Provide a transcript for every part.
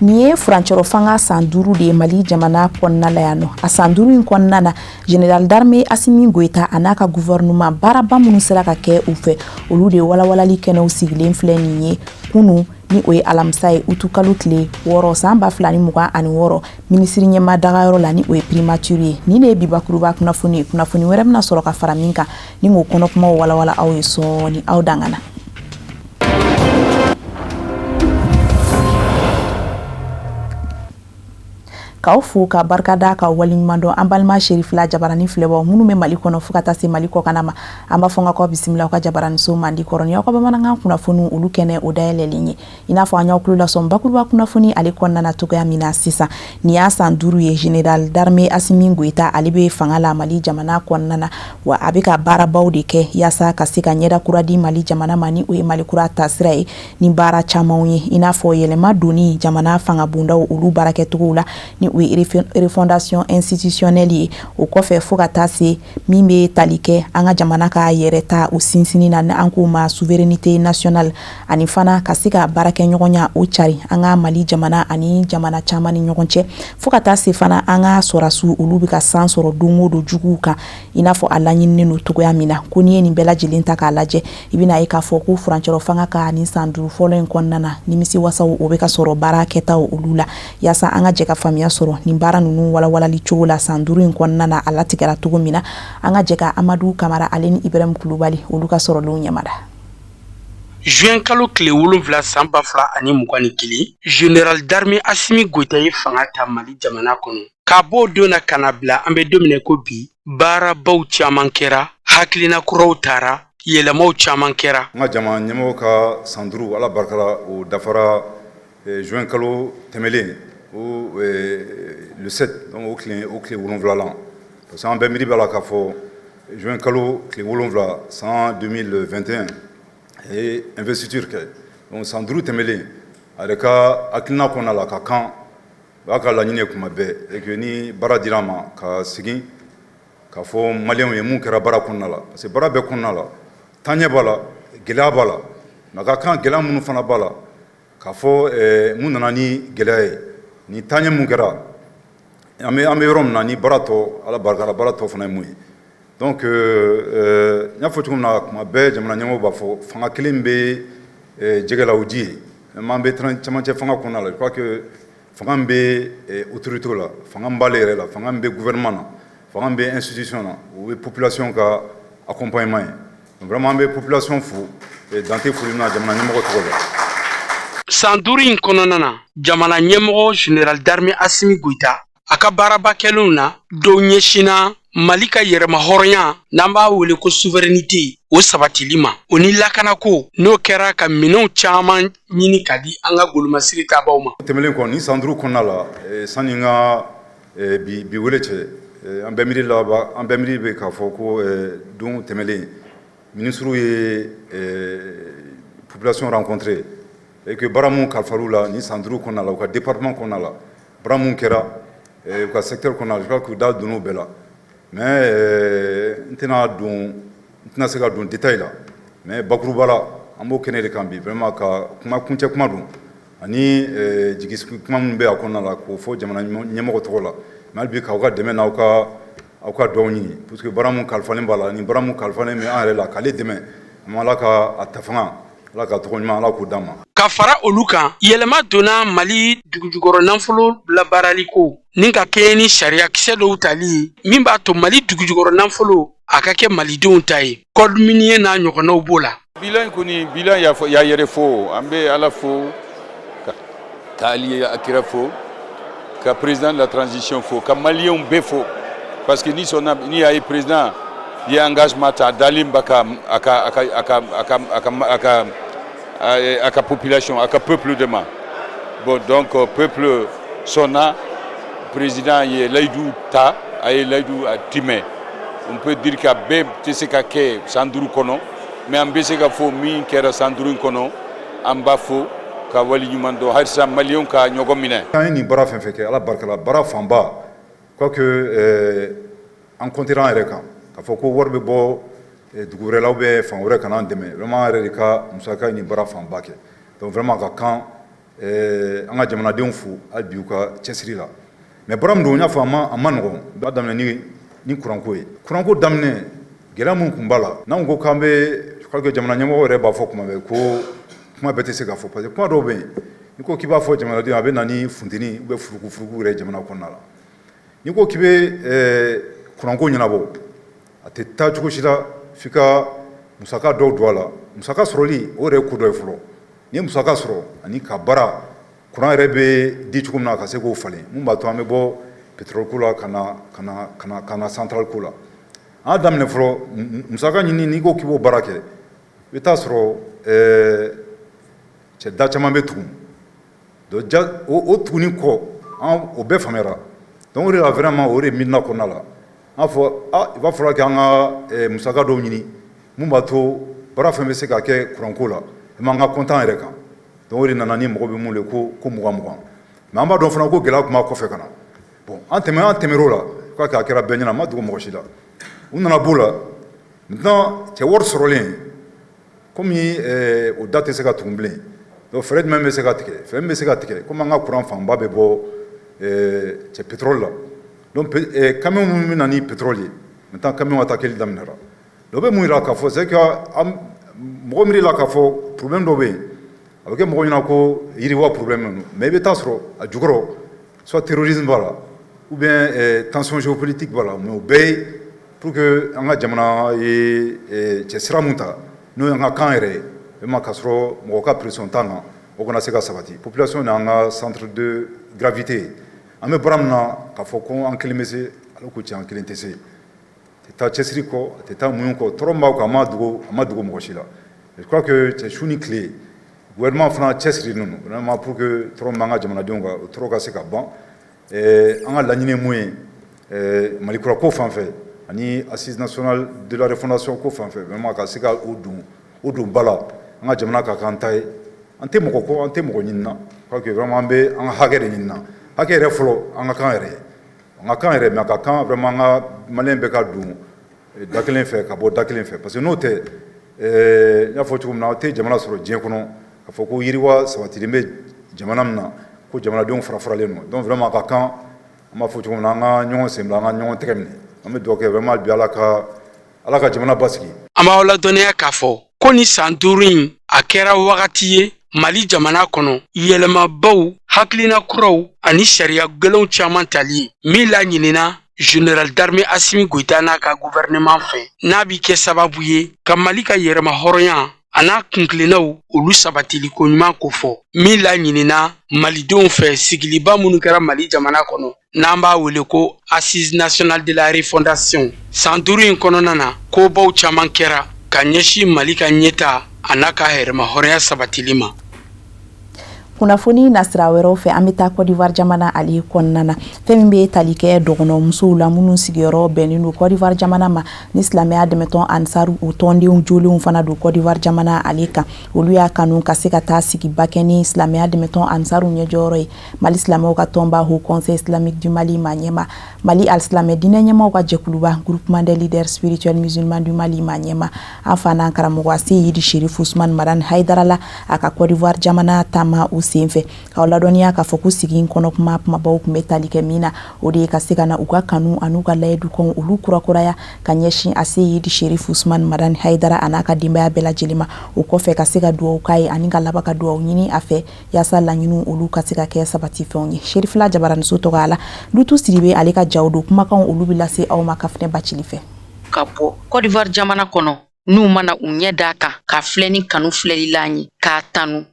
Nin ye furancɛrɔ fanga san 5 de ye Mali jamana kɔnɔna la yan nɔ. A san 5 in kɔnɔna na, général d'armée Assimi Goïta a n'a ka gouvernement, baaraba minnu sera ka kɛ u fɛ, olu de walawalali kɛnɛw sigilen filɛ nin ye kunu, ni o ye alamisa ye, utukalo tile 6 san 2026, minisiri ɲɛma dagayɔrɔ la, ni o ye primature ye. Nin de ye bi bakuruba kunnafoni ye. Kunnafoni wɛrɛ bɛna sɔrɔ ka fara min kan ni k'o kɔnɔkumaw walawala aw ye sɔɔni. Aw dangana. K'aw fo ka barika da, ka waleɲuman dɔn, an balima Serifila jabarani filɛbaw minnu bɛ Mali kɔnɔ fo ka taa se Mali kɔkanna ma. An b'a fɔ n ka k'aw bisimila aw ka jabaraniso mandi kɔrɔ ni aw ka bamanankan kunnafoniw olu kɛnɛ o dayɛlɛlen ye. I n'a fɔ an y'aw tulo lasɔn bakuruba kunnafoni ale kɔnɔna na cogoya min na sisan, nin y'a san 5 ye général d'armée Assimi Goïta ale bɛ fanga la Mali jamana kɔnɔna na. Wa a bɛ ka baarabaw de kɛ yaasa ka se ka ɲɛda kura di Mali jamana ma, ni o ye Mali kura taasira ye, ni baara camanw ye, i n'a fɔ yɛlɛma donni jamana fangabondaw olu baarakɛcogow la, ni o ye refondation institutionnelle ye. O kɔfɛ, fo ka taa se min bɛ tali kɛ an ka jamana ka yɛrɛ ta o sinsinni na, ni an k'o ma souveraineté nationale, ani fana ka se ka baarakɛɲɔgɔnya o cari an ka Mali jamana ani jamana caman ni ɲɔgɔn cɛ, fo ka taa se fana an ka sɔrɔdasiw olu bɛ ka san sɔrɔ don o don juguw kan, i n'a fɔ a laɲininen don cogoya min na. Ko n'i ye nin bɛɛ lajɛlen ta k'a lajɛ, i bɛna ye k'a fɔ ko furancɛrɔ fanga ka nin san 5 fɔlɔ in kɔnɔna na, nimisi wasaw o bɛ ka sɔrɔ baara kɛtaw olu la. Yaasa an ka jɛ ka faamuya sɔrɔ nin baara ninnu walawalali cogo la san 5 in kɔnɔna na, a latigɛra cogo min na, an ka jɛ ka Amadu Kamara ale ni Ibrahim Kulubali olu ka sɔrɔlenw ɲɛmada. Juin kalo tile 7 san 2021, général d'armée Assimi Goïta ye fanga ta Mali jamana kɔnɔ. K'a b'o don na ka na bila an bɛ don min ko bi, baarabaw caman kɛra, hakilina kuraw tara, yɛlɛmaw caman kɛra. An ka jamana ɲɛmɔgɔ ka san 5, Ala barika la, o dafara juin kalo tɛmɛlen o, le 7, donc o tile 7lan, parce que an bɛɛ miiri b'a la k'a fɔ juin kalo tile 7 san 2021 a ye investiture kɛ. Donc san 5 tɛmɛlen, a yɛrɛ ka hakilina kɔnɔna la, ka kan o y'a ka laɲini ye kuma bɛɛ, et que ni baara dira a ma, ka segin k'a fɔ maliyɛnw ye mun kɛra baara kɔnɔna la, parce que baara bɛɛ kɔnɔna la, taaɲɛ b'a la, gɛlɛya b'a la, mais a ka kan gɛlɛya minnu fana b'a la, k'a fɔ mun nana ni gɛlɛya ye, ni taaɲɛ mun kɛra, an bɛ yɔrɔ min na ni baara tɔ, Ala barika la, baara tɔ fana ye mun ye. Donc n y'a fɔ cogo min na, kuma bɛɛ jamana ɲɛmɔgɔw b'a fɔ fanga kelen bɛ jɛgɛ la, o ji ye. An bɛ cɛmancɛ fanga kɔnɔna la. Je crois que fanga min bɛ autorité la, fanga min b'ale yɛrɛ la, fanga min bɛ gouvernement na, fanga min bɛ institution na, o ye population ka accompagnement ye. Vraiment, an bɛ population fo dan tɛ foli min na jamana ɲɛmɔgɔ tɔgɔ la. San 5 in kɔnɔna na, jamana ɲɛmɔgɔ général d'armée Assimi Goïta a ka baaraba kɛlenw na, dɔw ɲɛsinna Mali ka yɛrɛma hɔrɔnya, n'an b'a wele ko souveraineté, o sabatili ma, o ni lakanako, n'o kɛra ka minɛnw caman ɲini ka di an ka golomasiri tabaw ma. Tɛmɛnen kɔ, ni san 5 kɔnɔna la, sanni n ka bi wele cɛ, an bɛɛ miiri la, an bɛɛ miiri bɛ k'a fɔ ko don tɛmɛlen, ministre ye population rencontré et que baara mun kalifal'u la ni san 5 kɔnɔna la, u ka département kɔnɔna la, baara mun kɛra u ka secteur kɔnɔna la, je crois k'u da donn'o bɛɛ la. Mais n tɛna don, n tɛna se ka don détail la, mais bakuruba la, an b'o kɛnɛ de kan bi, vraiment ka kuma kuncɛ kuma don ani jigi sigi kuma minnu bɛ a kɔnɔna la, k'o fɔ jamana ɲɛmɔgɔ tɔgɔ la. Mais hali bi, k'aw ka dɛmɛ n'aw ka aw ka dugawu ɲini, parce que baara mun kalifalen b'a la, ni baara mun kalifalen bɛ an yɛrɛ la, k'ale dɛmɛ, an Ala ka a ta fanga, Ala ka tɔgɔ ɲuman, Ala k'o d'an ma. Ka fara olu kan, yɛlɛma donna Mali dugujukɔrɔ nafolo labaarali ko ni ka kɛɲɛ ni sariya kisɛ dɔw tali ye min b'a to Mali dugujukɔrɔ nafolo a ka kɛ malidenw ta ye. Code minier n'a ɲɔgɔnnaw b'o la. Bilan kɔni, bilan y'a yɛrɛ fo, an bɛ Ala fo, ka Ali a kira fo, ka président de la transition fo, ka maliyɛnw bɛɛ fo, parce que ni sɔnna ni y'a ye président ye engagement ta, a dalen ba ka a ka a ka a ka a ka a ka a ka a ka population, a ka peuple de ma. Bon, donc peuple sɔnna, président ye layidu ta, a ye layidu a timɛ. On peut dire que a bɛɛ tɛ se ka kɛ san 5 kɔnɔ, mais an bɛ se ka fɔ min kɛra san 5 in kɔnɔ, an b'a fo ka waleɲuman dɔn. Halisa maliyɛnw ka ɲɔgɔn minɛ. An ye nin baara fɛn fɛn kɛ, Ala barika la, baara fanba, quoique an comptera an yɛrɛ kan k'a fɔ ko wari bɛ bɔ dugu wɛrɛ la ou bien fan wɛrɛ ka n'an dɛmɛ, vraiment an yɛrɛ de ka musaka ye nin baara fanba kɛ. Donc vraiment, ka kan An ka jamanadenw fo hali bi u ka cɛsiri la. Mais baara min don, n y'a fɔ, a ma nɔgɔn. B'a daminɛ ni kuranko ye. Kuranko daminɛ, gɛlɛya min tun b'a la, n'anw ko k'an bɛ, je crois que jamana ɲɛmɔgɔ yɛrɛ b'a fɔ kuma bɛɛ ko kuma bɛɛ tɛ se ka fɔ, parce que kuma dɔw bɛ yen, n'i ko k'i b'a fɔ jamanadenw, a bɛ na ni funteni ou bien furuku furuku yɛrɛ jamana kɔnɔna la. N'i ko k'i bɛ kuranko ɲɛnabɔ, a tɛ taa cogo si la f'i ka musaka dɔw don a la. Musaka sɔrɔli, o yɛrɛ ye ko dɔ ye fɔlɔ. N'i ye musaka sɔrɔ ani ka baara kuran yɛrɛ bɛ di cogo min na, ka se k'o falen, mun b'a to an bɛ bɔ pétrole ko la ka na ka na ka na ka na centrale ko la. An y'a daminɛ fɔlɔ musaka ɲini. N'i ko k'i b'o baara kɛ, i bɛ taa sɔrɔ cɛ da caman bɛ tugu. Donc ja o tuguni kɔ, an o bɛɛ faamuyara. Donc o de la, vraiment, o de miirina kɔnɔna la, an fɔ ah, il va falloir que an ka musaka dɔw ɲini mun b'a to baara fɛn bɛ se ka kɛ kuranko la, an ka compter an yɛrɛ kan. Donc o de nana ni mɔgɔ bɛ mun wele ko 20 20. Mais an b'a dɔn fana ko gɛlɛya tun b'a kɔfɛ ka na. Bon, an tɛmɛ an tɛmɛr'o la, je crois que a kɛra bɛɛ ɲɛna, a ma dogo mɔgɔ si la. U nana b'o la. Maintenant, cɛ wari sɔrɔlen komi o da tɛ se ka tugun bilen. Donc fɛɛrɛ jumɛn bɛ se ka tigɛ? Fɛɛrɛ min bɛ se ka tigɛ, komi an ka kuran fanba bɛ bɔ cɛ pétrole la, donc camion minnu bɛ na ni pétrole ye, maintenant camion attaquer daminɛra. Donc o bɛ mun yira k'a fɔ? C'est que mɔgɔ miiri la k'a fɔ problème dɔ bɛ yen, a bɛ kɛ mɔgɔ ɲɛna ko yiriwa problème don, mais i bɛ taa sɔrɔ a jukɔrɔ, soit terrorisme b'a la ou bien tension géopolitique b'a la. Mais o bɛɛ ye pour que an ka jamana ye cɛ sira mun ta, n'o y'an ka kan yɛrɛ ye, vraiment, k'a sɔrɔ mɔgɔ ka pression t'an kan, o kana se ka sabati. Population y'an ka centre de gravité ye. An bɛ baara min na, k'a fɔ ko an kelen bɛ se, ale ko tiɲɛ, an kelen tɛ se. A tɛ taa cɛsiri kɔ, a tɛ taa muɲu kɔ. Tɔɔrɔ min b'aw kan, a ma dogo mɔgɔ si la. Je crois que cɛ su ni tile, gouvernement fana cɛsirilen don vraiment pour que tɔɔrɔ min b'an ka jamanadenw kan, o tɔɔrɔ ka se ka ban. An ka laɲini ye mun ye Mali kura ko fan fɛ ani assise nationale de la refondation ko fan fɛ, vraiment, ka se ka o don ba la, an ka jamana ka k'an ta ye. An tɛ mɔgɔ kɔ, an tɛ mɔgɔ ɲini na. Je crois que vraiment an bɛ an ka hakɛ de ɲini na. Hakɛ yɛrɛ fɔlɔ, an ka kan yɛrɛ ye, an ka kan yɛrɛ. Mais a ka kan vraiment an ka maliyɛn bɛɛ ka don da kelen fɛ ka bɔ da kelen fɛ, parce que n'o tɛ, n y'a fɔ cogo min na, aw tɛ jamana sɔrɔ diɲɛ kɔnɔ k'a fɔ ko yiriwa sabatilen bɛ jamana min na, ko jamanadenw fara faralen don. Donc vraiment, a ka kan, an b'a fɔ cogo min na, an ka ɲɔgɔn sen bila, an ka ɲɔgɔn tɛgɛ minɛ. An bɛ dugawu kɛ vraiment bi, Ala ka jamana basigi. An b'aw ladɔnniya k'a fɔ ko ni san 5 in, a kɛra wagati ye Mali jamana kɔnɔ, yɛlɛmabaw, hakilina kuraw ani sariya gwɛlɛnw caman tali min laɲinina général d'armée Assimi Goïta n'a ka gouvernement fɛ, n'a bi kɛ sababu ye ka Mali ka yɛrɛma hɔrɔnya a n'a kunkilennaw olu sabatili koɲuman kofɔ, min laɲinina malidenw fɛ sigiliba minnu kɛra Mali jamana kɔnɔ, n'an b'a wele ko assise nationale de la refondation. San 5 in kɔnɔna na, kobaw caman kɛra ka ɲɛsin Mali ka ɲɛta a n'a ka yɛrɛma hɔrɔnya sabatili ma. Kunnafoni nasira wɛrɛw fɛ, an bɛ taa Côte d'Ivoire jamana ale kɔnɔna na. Fɛn min bɛ tali kɛ dɔgɔnɔmusow la minnu sigiyɔrɔ bɛnnen don Côte d'Ivoire jamana ma, ni silamɛya dɛmɛtɔn Ansaru u tɔndenw jolenw fana don Côte d'Ivoire jamana ale kan, olu y'a kanu ka se ka taa sigiba kɛ ni silamɛya dɛmɛtɔn Ansaru ɲɛjɔyɔrɔ ye. Mali silamɛw ka tɔnba Haut Conseil islamique du Mali ma ɲɛma, Mali alisilamɛ diinɛ ɲɛmaw ka jɛkuluba Groupement des leaders spirituels musulmans du Mali ma ɲɛma, an fa n'an karamɔgɔ Aseyidi Sherifu Usman Madani Hayidara la, a ka Côte d'Ivoire jamana taama u sen fɛ, k'aw ladɔnniya k'a fɔ ko sigi in kɔnɔ, kuma kumabaw tun bɛ tali kɛ min na, o de ye ka se ka na u ka kanu an'u ka layidukanw olu kurakuraya ka ɲɛsin Aseyidi Sherifu Usman Madani Hayidara a n'a ka denbaya bɛɛ lajɛlen ma. O kɔfɛ, ka se ka dugawu k'a ye ani ka laban ka dugawu ɲini a fɛ yaasa laɲiniw olu ka se ka kɛ sabatifɛnw ye. Serifila Jabaraniso tɔgɔ la, Lutu Siribe, ale ka jaw don kumakan olu bɛ lase aw ma Kafinɛ Bacili fɛ. Ka bɔ Côte d'Ivoire jamana kɔnɔ, n'u mana u ɲɛ d'a kan ka filɛ ni kanu filɛlilan ye k'a tanu,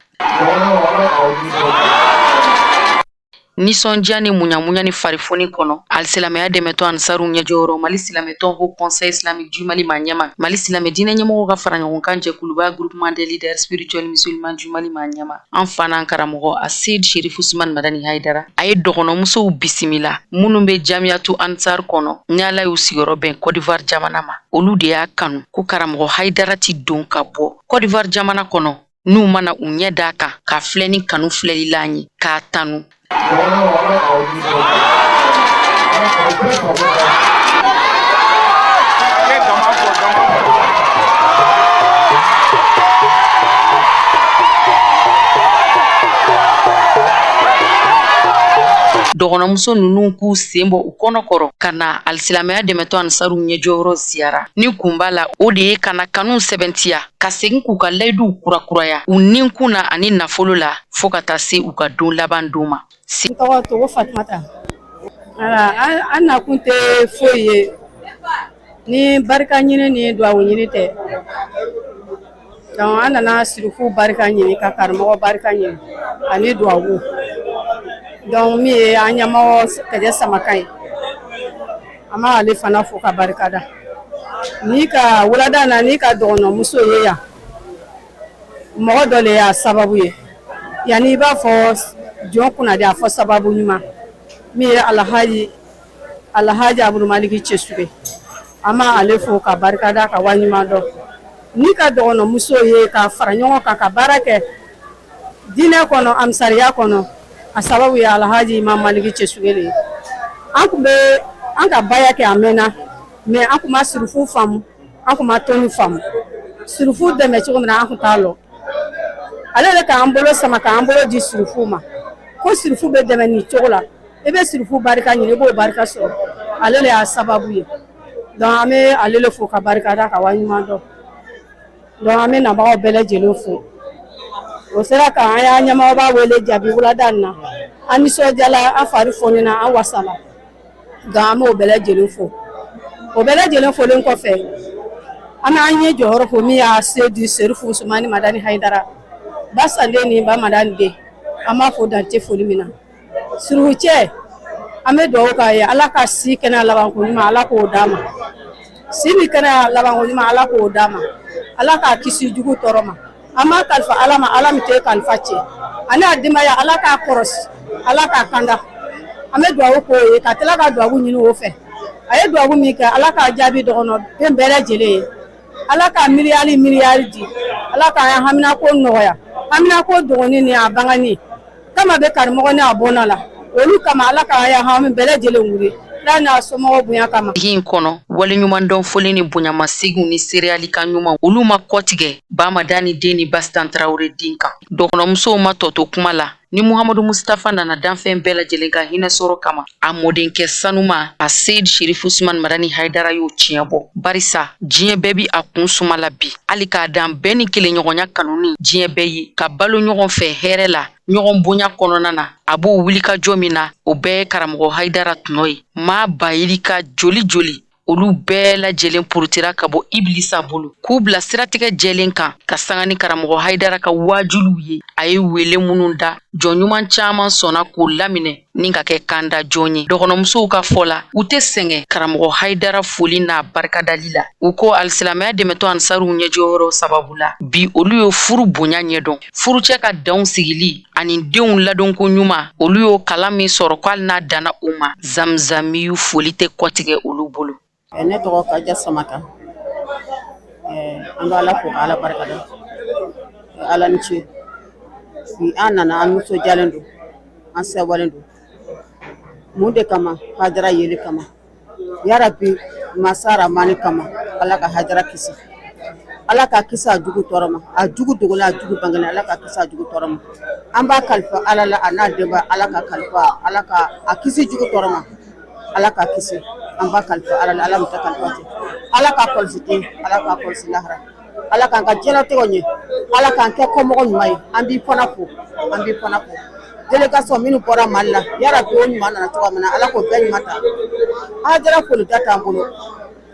nisɔndiya ni muɲamuɲa ni farifoni kɔnɔ, alisilamɛya dɛmɛtɔn Ansaru ɲɛjɔyɔrɔ, Mali silamɛtɔn Haut Conseil islamique du Mali ma ɲɛma, Mali silamɛ diinɛ ɲɛmɔgɔw ka fara ɲɔgɔn kan jɛkuluba Groupement des leaders spirituels musulmans du Mali ma ɲɛma, an fa n'an karamɔgɔ Aseyid Sherifu Usman Madani Hayidara, a ye dɔgɔnɔmusow bisimila minnu bɛ Jamiyatu Ansar kɔnɔ, ni Ala y'u sigiyɔrɔ bɛn Côte d'Ivoire jamana ma. Olu de y'a kanu ko karamɔgɔ Hayidara ti don ka bɔ Côte d'Ivoire jamana kɔnɔ, n'u mana u ɲɛ d'a kan ka filɛ ni kanu filɛlilan ye k'a tanu, Dɔgɔnɔmuso ninnu k'u sen bɔ u kɔnɔ kɔrɔ ka na alisilamɛya dɛmɛtɔn ansaru ɲɛjɔyɔrɔ ziyara ni kun b'a la, o de ye ka na kanu sɛbɛntiya, ka segin k'u ka layiduw kurakuraya u ninkun na ani nafolo la, fo ka taa se u ka don laban don ma. N tɔgɔ Togo Fatumata. An nakun tɛ foyi ye ni barika ɲini ni dugawu ɲini tɛ. Donc an nana sirifu barika ɲini, ka karamɔgɔ barika ɲini ani dugawu. Donc min ye an ɲɛmɔgɔ Kɛjɛ Samakan ye, an b'ale fana fo ka barika da. Ni ka wulada na ni ka dɔgɔnɔmuso ye yan, mɔgɔ dɔ de y'a sababu ye. Yanni i b'a fɔ jɔn kunnadi, a fɔ sababu ɲuman min ye Alhaji Abudumaliki Cɛsuge, an b'ale fo ka barika da, ka waleɲuman dɔn. Ni ka dɔgɔnɔmuso ye ka fara ɲɔgɔn kan ka baara kɛ diinɛ kɔnɔ, ansariya kɔnɔ, a sababu ye Alhaji Imam Maliki Cɛsuge de ye. An tun bɛ an ka baya kɛ a mɛnna, mais an tun ma surufu faamu, an tun ma tɔni faamu. Surufu dɛmɛ cogo min na, an tun t'a lɔn. Ale de k'an bolo sama, k'an bolo di surufu ma, ko surufu bɛ dɛmɛ nin cogo la, i bɛ surufu barika ɲini, i b'o barika sɔrɔ. Ale de y'a sababu ye. Donc an bɛ ale le fo ka barika da, ka waleɲuman dɔn. Donc an bɛ nabagaw bɛɛ lajɛlen fo. O sera ka an y'a ɲɛmɔgɔba wele jaabi wulada in na, an nisɔndiyala, an fari fonina, an wasala. Donc an b'o bɛɛ lajɛlen fo. O bɛɛ lajɛlen folen kɔfɛ, an b'an ɲɛ jɔyɔrɔ fo min y'a se di Serifu Usumani Madani Hayidara ba sanden ni ba Madani den, an b'a fo dante foli min na. Suruku cɛ, an bɛ dugawu k'a ye, Ala ka si kɛnɛya labanko ɲuman, Ala k'o d'a ma. Si ni kɛnɛya labanko ɲuman, Ala k'o d'a ma. Ala k'a kisi jugu tɔɔrɔ ma. An b'a kalifa Ala ma, Ala min tɛ kalifa cɛ. Ani a denbaya, Ala k'a kɔrɔsi, Ala k'a kanda. An bɛ dugawu k'o ye, ka tila ka dugawu ɲini o fɛ. A ye dugawu min kɛ, Ala k'a jaabi dɔgɔnɔ den bɛɛ lajɛlen ye. Ala ka miliyari miliyari di. Ala k'a haminako nɔgɔya, haminako dɔgɔnin ni a bangani kama bɛ karamɔgɔ ni a bɔnna la, olu kama, Ala k'a ya hami bɛɛ lajɛlen wuli, Ala n'a somɔgɔw bonya kama. Sigi in kɔnɔ, waleɲumandɔn foli ni bonyamaseginw ni seereyalikan ɲumanw, olu ma kɔtigɛ Ba Madani den ni Basitan Tarawele den kan. Dɔgɔnɔmusow ma tɔ to kuma la ni Muhamadu Mustafa nana danfɛn bɛɛ lajɛlen ka hinɛ sɔrɔ kama. A mɔdenkɛ sanuma, a Seyid Sherif Usman Madani Haidara, y'o tiɲɛ bɔ, barisa diɲɛ bɛɛ bi a kun suma la bi, hali k'a dan bɛn ni kelenɲɔgɔnya kanuni diɲɛ bɛɛ ye ka balo ɲɔgɔn fɛ hɛrɛ la, ɲɔgɔn bonya kɔnɔna na. A b'o wulikajɔ min na, o bɛɛ ye karamɔgɔ Haidara tɔnɔ ye. Maa bayirika joli joli, olu bɛɛ lajɛlen porotira ka bɔ ibilisa bolo k'u bila siratigɛ jɛlen kan, ka sanga ni karamɔgɔ Haidara ka waajuliw ye. A ye wele minnu da, jɔn ɲuman caman sɔnna k'o laminɛ ni ka kɛ kanda jɔn ye. Dɔgɔnɔmusow ka fɔ la, u tɛ sɛgɛn karamɔgɔ Haidara foli n'a barikadali la. U ko alisilamɛya dɛmɛtɔn ansaruw ɲɛjɔyɔrɔ sababu la bi, olu ye furu bonya ɲɛdɔn, furucɛ ka danw sigili ani denw ladonko ɲuman. Olu y'o kalan min sɔrɔ, ko hali n'a danna u ma, zamzamiyu foli tɛ kɔtigɛ olu bolo. Ne tɔgɔ Kaja Samaka. An bɛ Ala fo, Ala barika da. Ala ni ce. Bi an nana, an nisɔndiyalen don, an sewalen don. Mun de kama? Hajara yeli kama. Yarabi masa Ramani kama, Ala ka Hajara kisi, Ala ka kisi a jugu tɔɔrɔ ma, a jugu dogolen, a jugu bangenen, Ala ka kisi a jugu tɔɔrɔ ma. An b'a kalifa Ala la, a n'a denba. Ala ka kalifa, Ala ka a kisi jugu tɔɔrɔ ma, Ala ka kisi. An b'a kalifa Ala la, Ala min tɛ kalifa cɛ. Ala ka kɔlɔsi den, Ala ka kɔlɔsi lahara, Ala k'an ka diɲɛlatigɛ ɲɛ, Ala k'an kɛ kɔmɔgɔ ɲuman ye. An b'i fana fo, an b'i fana fo. Délégation minnu bɔra Mali la, yarabi o ɲuman nana cogoya min na, Ala k'o bɛɛ ɲuman ta. Hajara folida t'an bolo.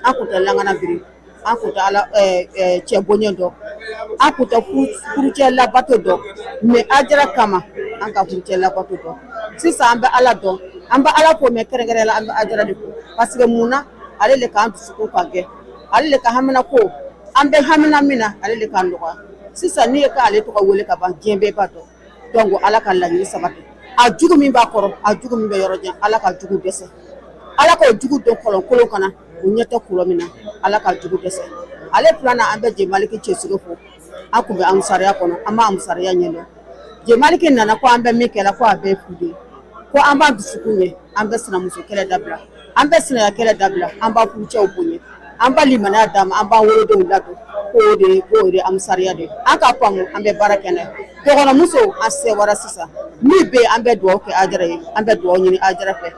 An kun tɛ langana biri, an kun tɛ Ala cɛ bonya dɔn, an kun tɛ furucɛ labato dɔn, mais Hajara kama an ka furucɛ labato dɔn. Sisan an bɛ Ala dɔn, an bɛ Ala fo, mais kɛrɛnkɛrɛn la an bɛ Hajara de fo, parce que mun na? Ale le k'an dusukun ka gɛ, ale le ka hamina ko an bɛ hamina min na, ale le k'an nɔgɔya. Sisan n'i ye k'ale tɔgɔ wele ka ban, diɲɛ bɛɛ b'a dɔn. Donc Ala ka laɲini sabati. A jugu min b'a kɔrɔ, a jugu min bɛ yɔrɔ jan, Ala ka jugu dɛsɛ, Ala k'o jugu don kɔlɔnkolon kɔnɔ, u ɲɛ tɛ kɔlɔn min na, Ala ka jugu dɛsɛ. Ale filanan, an bɛ Jemaliki Cɛsiri fo. An kun bɛ ansariya kɔnɔ, an ma ansariya ɲɛdɔn. Jemaliki nana ko an bɛ min kɛla, ko a bɛɛ fu de ye, ko an b'an dusukun ɲɛ, an bɛ sinamuso kɛlɛ dabila, an bɛ sinaya kɛlɛ dabila, an b'a furucɛw bonya, an b'a limaniya d'a ma, an b'an wolodenw ladon, k'o de ye, k'o de ye ansariya de ye. An k'a faamu, an bɛ baara kɛ n'a ye. Dɔgɔnɔmusow an sewara sisan min bɛ yen, an bɛ dugawu kɛ Ajara ye, an bɛ dugawu ɲini Ajara fɛ.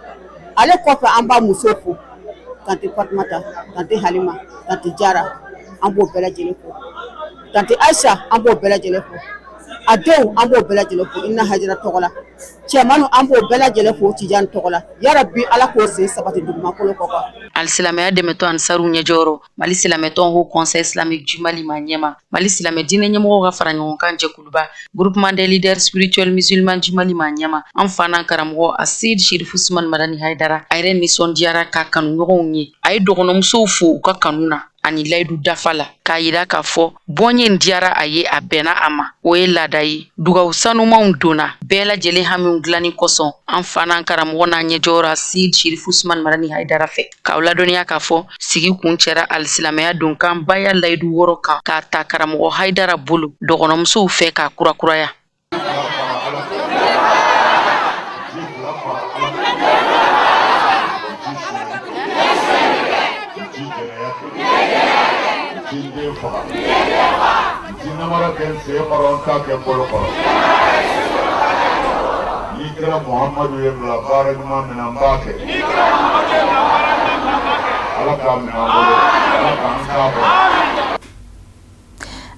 Ale kɔfɛ, an b'a muso fo, tantie Fatumata, tantie Halima, tantie Jara, an b'o bɛɛ lajɛlen fo, tantie Ayisa, an b'o bɛɛ lajɛlen fo, a denw, an b'o bɛɛ lajɛlen fo Ina Hajara tɔgɔ la. Cɛmanw, an b'o bɛɛ lajɛlen fo Tijani tɔgɔ la. Yarabi, Ala k'o sen sabati dugumakolo kɔ kan. Alisilamɛya dɛmɛtɔn Ansaru ɲɛjɔyɔrɔ, Mali silamɛtɔn Haut Conseil islamique du Mali ma ɲɛma, Mali silamɛ diinɛ ɲɛmɔgɔw ka fara ɲɔgɔn kan jɛkuluba, Groupement des leaders spirituels musulmans du Mali ma ɲɛma, an fa n'an karamɔgɔ Aseyid Sherifu Usumani Madani Hayidara, a yɛrɛ nisɔndiyara k'a kanuɲɔgɔnw ye. A ye dɔgɔnɔmusow fo u ka kanu na ani layidu dafa la, k'a yira k'a fɔ bɔnye in diyara a ye, a bɛnna a ma, o ye laada ye. Dugawu sanumanw donna bɛɛ lajɛlen hamiw dilanni kosɔn an fa n'an karamɔgɔ n'an ɲɛjɔyɔrɔ Aseyid Sherifu Usumani Madani Hayidara fɛ. K'aw ladɔnniya k'a fɔ sigi kuncɛra alisilamɛya donkan baya layidu 6 kan k'a ta karamɔgɔ Hayidara bolo dɔgɔnɔmusow fɛ k'a kurakuraya. Ni kira Muhamadu ye n bila baara ɲuman min na, n b'a kɛ. Ala k'a minɛ an bolo, Ala k'an k'a kɔnɔ.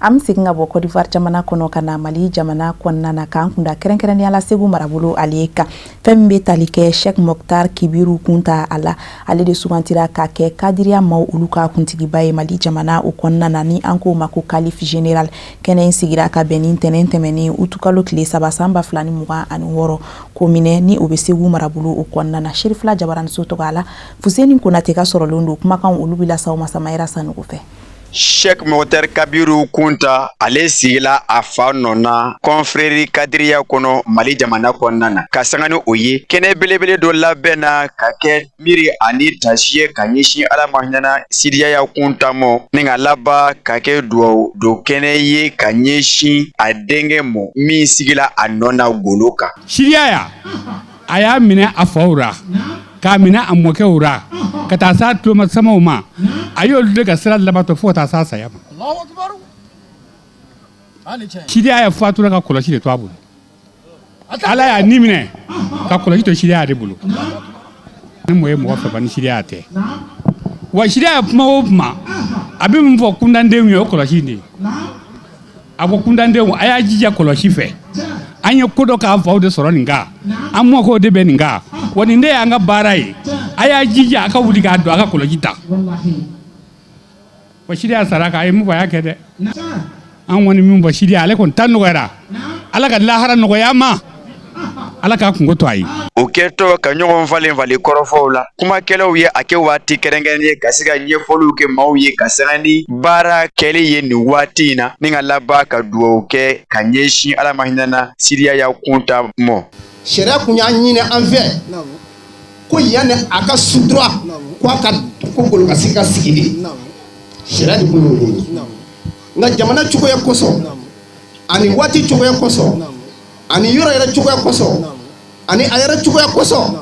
An bɛ segin ka bɔ Côte d'Ivoire jamana kɔnɔ ka na Mali jamana kɔnɔna na, k'an kunda kɛrɛnkɛrɛnnenya la Segu marabolo ale kan. Fɛn min bɛ tali kɛ Sheikh Mokhtar Kibiru Kunta a la, ale de sugantira ka kɛ kadiriya maaw olu ka kuntigiba ye Mali jamana o kɔnɔna na, ni an k'o ma ko calife général. Kɛnɛ in sigira ka bɛn ni ntɛnɛn tɛmɛnen utukalo tile 3 san 2026 ko minɛ ni o bɛ Segu marabolo o kɔnɔna na. Serifila Jabaraniso tɔgɔ la, Fuseni Konate ka sɔrɔlen don. Kumakan olu bɛ lase aw ma Samayira Sanogo fɛ. Sheikh Mokhtar Kabiru Kunta, ale sigila a fa nɔ na confrérie kadiriya kɔnɔ Mali jamana kɔnɔna na. Ka sanga ni o ye, kɛnɛ belebele dɔ labɛnna ka kɛ miiri ani tasi ye ka ɲɛsin Ala ma hinɛna Sidiyaya Kunta mɔ, ni ka laban ka kɛ dugawu don kɛnɛ ye ka ɲɛsin a denkɛ mɔ min sigila a nɔ na golo kan. Sidiyaya a y'a minɛ a faw ra, k'a minɛ a mɔkɛw ra, ka taa s'a tulomasamaw ma. A y'olu de ka sira labatɔ fo ka taa s'a saya ma. Sidiyaya fatura ka kɔlɔsi de to a bolo. Ala y'a ni minɛ ka kɔlɔsi to Sidiyaya de bolo. Ni mɔgɔ ye mɔgɔ fɛ ni Sidiyaya tɛ wa, Sidiyaya kuma o kuma, a bɛ min fɔ kundandenw ye, o kɔlɔsi de ye. A ko kundandenw, a y'a jija kɔlɔsi fɛ. An ye ko dɔ k'an faw de sɔrɔ nin kan, an mɔkɛw de bɛ nin kan wa, nin de y'an ka baara ye. A y'a jija a ka wuli k'a don a ka kɔlɔsi ta wa. Sidiya sara a ye mun fɔ, a y'a kɛ dɛ. An kɔni min fɔ Sidiya, ale kɔni ta nɔgɔyara. Ala ka lahara nɔgɔya ma, Ala k'a kungo to a ye. O kɛtɔ ka ɲɔgɔn falen falen kɔrɔfɔw la, kumakɛlaw ye a kɛ waati kɛrɛnkɛrɛn ye ka se ka ɲɛfɔliw kɛ maaw ye ka sanga ni baara kɛli ye nin waati in na, ni ka laban ka dugawu kɛ ka ɲɛsin Ala ma hinɛna Sidiyaya Kunta mɔ. Sariya kun y'a ɲini an fɛ ko yanni a ka sutura, ko a ka ko golokansigi ka sigi de. Sariya de kun y'o ye, nka jamana cogoya kosɔn ani waati cogoya kosɔn ani yɔrɔ yɛrɛ cogoya kosɔn ani a yɛrɛ cogoya kosɔn,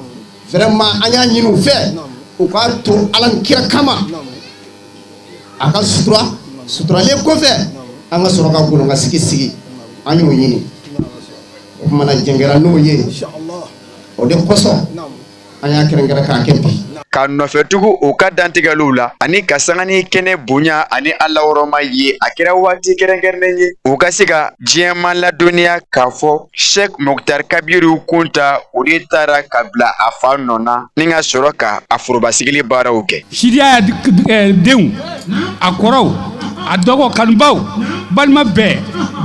vraiment an y'a ɲini u fɛ u k'a to Ala ni kira kama, a ka sutura. Suturalen kɔfɛ, an ka sɔrɔ ka golokansigi sigi. An y'o ɲini, o kumana jɛn kɛra n'o ye. O de kosɔn an y'a kɛrɛnkɛrɛn k'a kɛ bi. Ka nɔfɛtugu u ka dantigɛliw la ani ka sanga ni kɛnɛ bonya ani alahɔrɔma ye, a kɛra waati kɛrɛnkɛrɛnnen ye u ka se ka diɲɛma ladɔnniya k'a fɔ Sheikh Mokhtar Kabiru Kunta, o de taara ka bila a fa nɔ na, ni ka sɔrɔ ka a forobasigili baaraw kɛ. Sidiya denw, a kɔrɔw, a dɔgɔ, kanubaw, balima bɛɛ,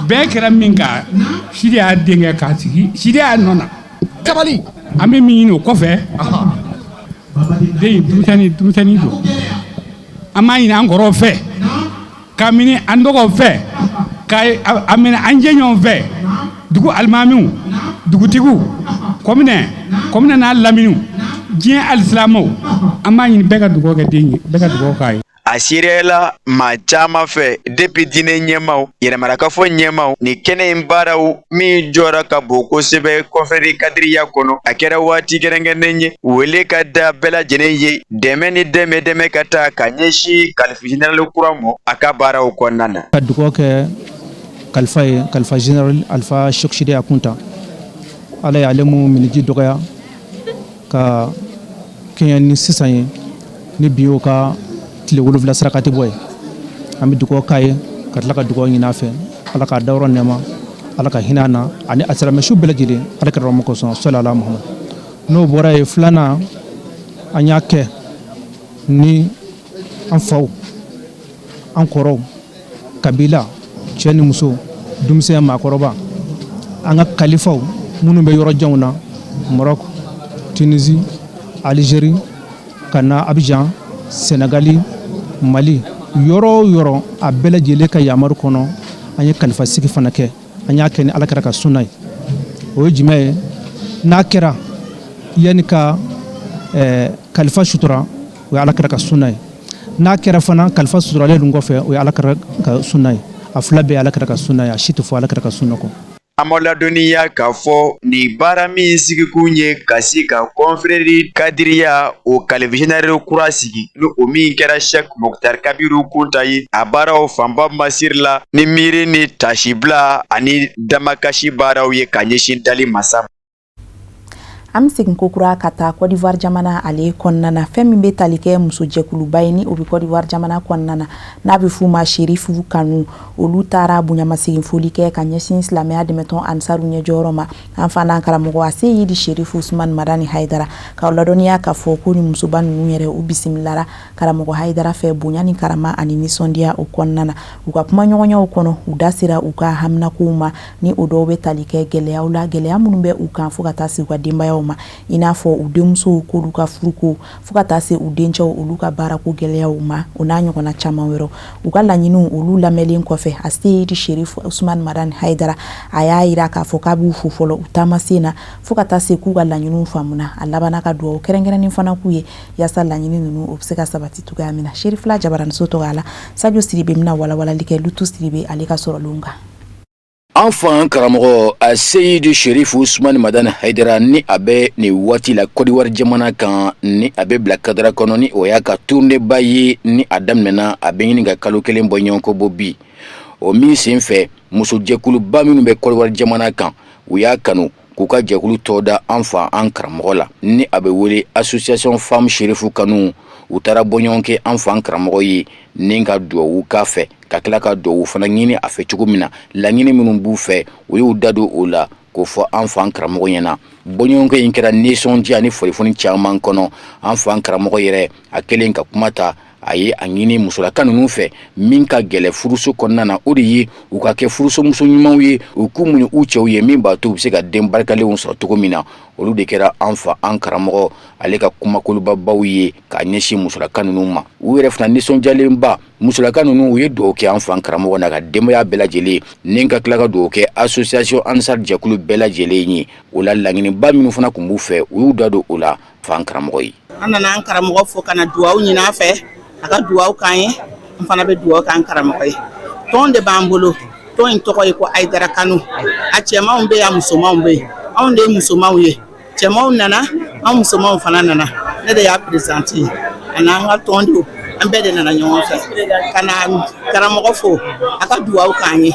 bɛɛ kɛra min kan, Sidiya denkɛ k'a sigi Sidiya nɔ na. Sabali. An bɛ min ɲini o kɔfɛ, den denmisɛnnin denmisɛnnin don, an b'a ɲini an kɔrɔw fɛ, k'a minɛ an dɔgɔw fɛ, k'a minɛ an jɛɲɔgɔnw fɛ, dugu alimamiw, dugutigiw, kɔminɛ kɔminɛ n'a laminiw, diɲɛ alisilamɛw, an b'a ɲini bɛɛ ka dugawu kɛ den ye, bɛɛ ka dugawu k'a ye. A seereyala maa caman fɛ, depuis diinɛ ɲɛmaw, yɛrɛmarakafo ɲɛmaw, ni kɛnɛ in baaraw min jɔra ka bon kosɛbɛ confrérie kadiriya kɔnɔ. A kɛra waati kɛrɛnkɛrɛnnen ye, wele ka da bɛɛ lajɛlen ye, dɛmɛ ni dɛmɛ dɛmɛ ka taa ka ɲɛsin calife général kura mɔ a ka baaraw kɔnɔna na. Ka dugawu kɛ. kalifa ye, kalifa général Alpha Cheick Sidiya Kunta. Ala y'ale mu miniji dɔgɔya ka kɛɲɛ ni sisan ye, ni bi y'o ka tile 7 sarakati bɔ ye. An bɛ dugawu k'a ye ka tila ka dugawu ɲini a fɛ, Ala k'a dayɔrɔ nɛɛma, Ala ka hinɛ a na ani a silamɛ su bɛɛ lajɛlen, Ala kira rahama kosɔn, sɔli ala Muhamad. N'o bɔra yen, filanan, an y'a kɛ ni an faw, an kɔrɔw, kabila, cɛ ni muso, denmisɛn, maakɔrɔba, an ka kalifaw minnu bɛ yɔrɔ janw na, Maroc, Tunisie, Algérie, ka na Abidjan, Senegali, Mali, yɔrɔ o yɔrɔ, a bɛɛ lajɛlen ka yamaru kɔnɔ, an ye kalifasigi fana kɛ. An y'a kɛ ni Ala kira ka sunna ye. O ye jumɛn ye? N'a kɛra yanni ka kalifa sutura, o ye Ala kira ka sunna ye. N'a kɛra fana kalifa suturalen dun kɔfɛ, o ye Ala kira ka sunna ye. A fila bɛɛ ye Ala kira ka sunna ye, a si tɛ fɔ Ala kira ka sunna kɔ. An b'aw ladɔnniya k'a fɔ nin baara min sigikun ye ka se ka confrérie kadiriya o kalifa général kura sigi, ni o min kɛra Cheikh Mokhtar Kabiru Kunta ye. A baaraw fanba masiri la ni miiri ni tasibila ani damakasi baaraw ye ka ɲɛsin dali masa ma. An bɛ segin kokura ka taa Côte d'Ivoire jamana ale kɔnɔna na. Fɛn min bɛ tali kɛ musojɛkuluba ye, ni o bɛ Côte d'Ivoire jamana kɔnɔna na, n'a bɛ f'u ma Sherifu Kanu, olu taara bonyamasegin foli kɛ ka ɲɛsin silamɛya dɛmɛtɔn Ansaru ɲɛjɔyɔrɔ ma, an fa n'an karamɔgɔ Aseyidi Sherifu Usumani Madani Hayidara, k'aw ladɔnniya k'a fɔ ko ni musoba ninnu yɛrɛ, u bisimilara karamɔgɔ Hayidara fɛ bonya ni karama ani nisɔndiya o kɔnɔna na. U ka kumaɲɔgɔnyaw kɔnɔ, u da sera u ka haminakow ma, ni o dɔw bɛ tali kɛ gɛlɛyaw la, gɛlɛya minnu bɛ u kan fo ka taa se u ka denbayaw ma, i n'a fɔ u denmusow k'olu ka furuko, fo ka taa se u dencɛw olu ka baarako gɛlɛyaw ma, o n'a ɲɔgɔnna caman wɛrɛ. U ka laɲiniw olu lamɛnlen kɔfɛ, Aseyidi Sherifu Usumani Madani Hayidara a y'a jira k'a fɔ k'a b'u fo fɔlɔ u taamasen na, fo ka taa se k'u ka laɲiniw faamuna. A labanna ka dugawu kɛrɛnkɛrɛnnen fana k'u ye yaasa laɲini ninnu o bɛ se ka sabati cogoya min na. Sherifila jabaraniso tɔgɔ la, Sajo Sidibe bɛna walawalali kɛ Lutu Sidibe ale ka sɔrɔlenw kan. An fa an karamɔgɔ Aseyidi Sherifu Usumani Madani Hayidara, ni a bɛ nin waati la Kɔdiwari jamana kan, ni a bɛ bila kadara kɔnɔ, ni o y'a ka tournée ba ye, ni a daminɛna a bɛ ɲini ka kalo kelen bɔ ɲɔgɔn kɔ bɔ bi. O min sen fɛ, musojɛkuluba minnu bɛ Kɔdiwari jamana kan, u y'a kanu k'u ka jɛkulu tɔ da an fa an karamɔgɔ la, ni a bɛ wele Association Femme Sherifu Kanu. U taara bɔɲɔgɔn kɛ an fa an karamɔgɔ ye ni ka dugawu k'a fɛ, ka tila ka dugawu fana ɲini a fɛ cogo min na laɲini minnu b'u fɛ, u y'u da don o la k'o fɔ an fa an karamɔgɔ ɲɛna. Bɔɲɔgɔnkɛ in kɛra nisɔndiya ni folifoni caman kɔnɔ. An fa an karamɔgɔ yɛrɛ, a kɛlen ka kuma ta, a ye a ɲini musolaka ninnu fɛ, min ka gɛlɛ furuso kɔnɔna na, o de ye u ka kɛ furusomuso ɲumanw ye, u k'u muɲu u cɛw ye, min b'a to u bɛ se ka den barikalenw sɔrɔ cogo min na. Olu de kɛra an fa an karamɔgɔ ale ka kumakolobabaw ye k'a ɲɛsin musolaka ninnu ma. U yɛrɛ fana nisɔndiyalenba, musolaka ninnu, u ye dugawu kɛ an fa an karamɔgɔ n'a ka denbaya bɛɛ lajɛlen, ni ka tila ka dugawu kɛ association Ansar jɛkulu bɛɛ lajɛlen ye. O la, laɲiniba minnu fana tun b'u fɛ, u y'u da don o la fa an karamɔgɔ ye. An nana an karamɔgɔ fo ka na dugawu ɲini a fɛ, a ka dugawu k'an ye. An fana bɛ dugawu k'an karamɔgɔ ye. Tɔn de b'an bolo, tɔn in tɔgɔ ye ko Ayidara Kanu. A cɛmanw bɛ yen, a musomanw bɛ yen. Anw de ye musomanw ye. Cɛmanw nana, an musomanw fana nana. Ne de y'a présidente ye, ani an ka tɔndenw, an bɛɛ de nana ɲɔgɔn fɛ ka na karamɔgɔ fo, a ka dugawu k'an ye.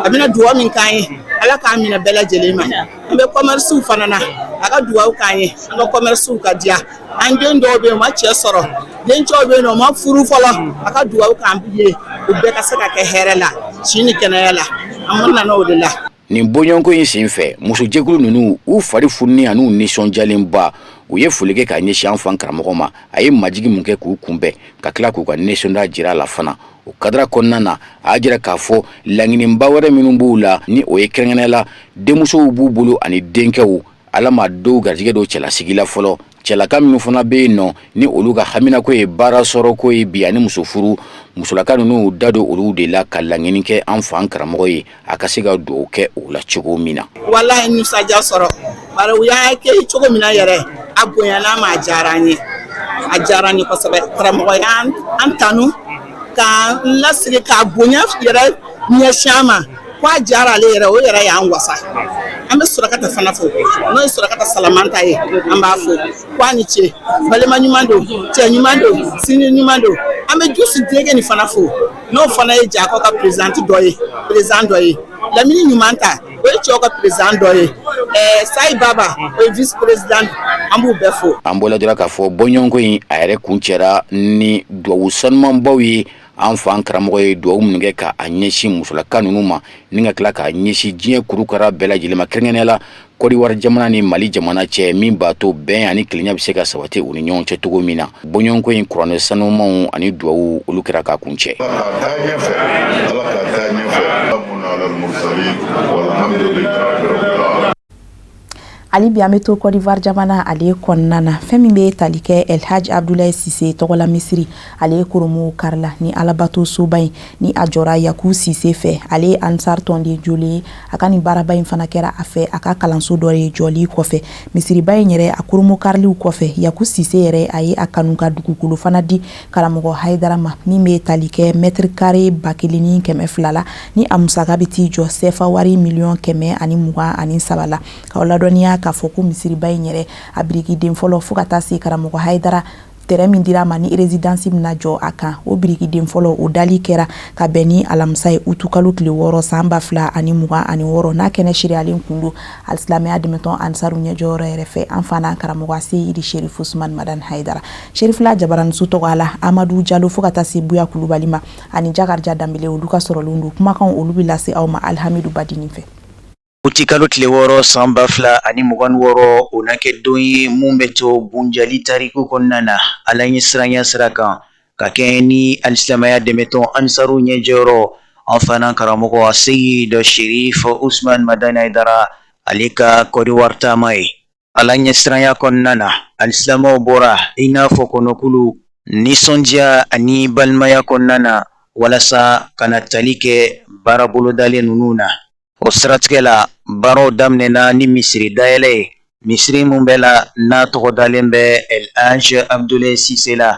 A bɛna dugawu min k'an ye, Ala k'a minɛ bɛɛ lajɛlen ma. An bɛ commerce fana na, a ka dugawu k'an ye, an ka commerce ka diya. An den dɔw bɛ yen, u ma cɛ sɔrɔ, dencɛw bɛ yen nɔ, u ma furu fɔlɔ, a ka dugawu k'an ye, u bɛɛ ka se ka kɛ hɛrɛ la, si ni kɛnɛya la. An nana o de la. Nin bɔɲɔgɔnko in sen fɛ, musojɛkulu ninnu, u fari fununen an'u nisɔndiyalenba, u ye foli kɛ k'a ɲɛsin an fa karamɔgɔ ma, a ye majigi mun kɛ k'u kunbɛn, ka tila k'u ka nisɔndiya jira a la fana. O kadara kɔnɔna na, a y'a jira k'a fɔ laɲiniba wɛrɛ minnu b'u la, ni o ye kɛrɛnkɛrɛnnenya la denmusow b'u bolo ani denkɛw, Ala ma dɔw garijɛgɛ don cɛlasigi la fɔlɔ. Cɛlaka minnu fana bɛ yen nɔ, ni olu ka haminako ye baara sɔrɔko ye bi ani muso furu, musolaka ninnu da don olu de la ka laɲini kɛ an fa an karamɔgɔ ye, a ka se ka dugawu kɛ o la cogo min na. Walahi, nisɔndiya sɔrɔ, bari u y'a kɛ cogo min na yɛrɛ, a bonyana ma, a diyara an ye, a diyara an ye kosɛbɛ. Karamɔgɔ y'an tanu k'an lasigi k'a bonya yɛrɛ ɲɛsin an ma, ko a diyara ale yɛrɛ, o yɛrɛ y'an wasa. An bɛ Surakata fana fo, n'o ye Surakata Salamanta ye, an b'a fo ko a ni ce, balima ɲuman don, cɛ ɲuman don, sinji ɲuman don. An bɛ Jusu Degeni fana fo. N'o fana ye Jakɔ ka présidente dɔ ye, président dɔ ye. Lamini Ɲuman ta, o ye cɛw ka président dɔ ye. Sayi Baba, o ye vice président. An b'u bɛɛ fo. An bɔla dɔrɔn k'a fɔ bɔɲɔgɔnko in a yɛrɛ kuncɛra ni duwawu sanumanbaw ye. An fa an karamɔgɔ ye duwawu minnu kɛ k'a ɲɛsin musolaka ninnu ma, ni ka tila k'a ɲɛsin diɲɛ kurukara bɛɛ lajɛlen ma, kɛrɛnkɛrɛnnenya la Kɔdiwari jamana ni Mali jamana cɛ, min b'a to bɛn ani kelenya bɛ se ka sabati u ni ɲɔgɔn cɛ cogo min na. Bɔɲɔgɔnko in, kuranɛ sanumanw ani duwawu, olu kɛra k'a kuncɛ. Ala ka taa ɲɛfɛ. Hali bi an bɛ to Côte d'Ivoire jamana ale kɔnɔna na. Fɛn min bɛ tali kɛ El Hadj Abdoulaye Cissé tɔgɔla misiri, ale ye koromo karila ni alabato soba in ni a jɔra Yaku Cissé fɛ. Ale ye Ansar tɔnden jolen ye. A ka nin baaraba in fana kɛra a fɛ a ka kalanso dɔ ye jɔli kɔfɛ. Misiriba in yɛrɛ, a koromo kariliw kɔfɛ, Yaku Cissé yɛrɛ, a ye a kanu ka dugukolo fana di karamɔgɔ Hayidara ma, min bɛ tali kɛ mètre carré 1200 la, ni a musaka bɛ t'i jɔ sɛfa wari miliyɔn 123 la. K'aw ladɔnniya k'a fɔ ko misiriba in yɛrɛ, a birikiden fɔlɔ, fo ka taa se karamɔgɔ Hayidara terrain min dira a ma ni résidence bɛna jɔ a kan, o birikiden fɔlɔ, o dali kɛra ka bɛn ni alamisa ye, utukalo tile 6 san 2026, n'a kɛnɛ seereyalen kun don alisilamɛya dɛmɛtɔn Ansaru ɲɛjɔyɔrɔ yɛrɛ fɛ, an fa n'an karamɔgɔ Seyidi Sherifu Usumani Madani Hayidara. Sherifila jabaraniso tɔgɔ la, Amadu Jalo, fo ka taa se Buya Kulubali ma ani Jakarija Danbele, olu ka sɔrɔlen don. Kumakan olu bɛ lase aw ma Alihamidu Badini fɛ. Utikalo tile 6 san 2026, o na kɛ don ye mun bɛ to bunjali tariku kɔnɔna na Ala ɲɛsiranya sira kan, ka kɛɲɛ ni alisilamɛya dɛmɛtɔn Ansaru ɲɛjɔyɔrɔ, an fana karamɔgɔ Seyidi Sherif Usman Madani Hayidara, ale ka Kɔdiwari taama ye. Ala ɲɛsiranya kɔnɔna na, alisilamɛw bɔra i n'a fɔ kɔnɔkulu, nisɔndiya ani balimaya kɔnɔna na, walasa ka na tali kɛ baara bolodalen ninnu na. O siratigɛ la, baaraw daminɛna ni misiri dayɛlɛ ye, misiri min bɛ la n'a tɔgɔ dalen bɛ El Hadj Abdoulaye Cissé la,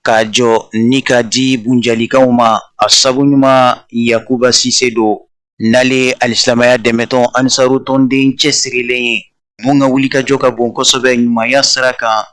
k'a jɔ ni k'a di bunjalikaw ma. A sabu ɲuman Yakuba Cissé don, n'ale alisilamɛya dɛmɛtɔn Ansaru tɔnden cɛsirilen ye, mun ka wulikajɔ ka bon kosɛbɛ ɲumanya sira kan,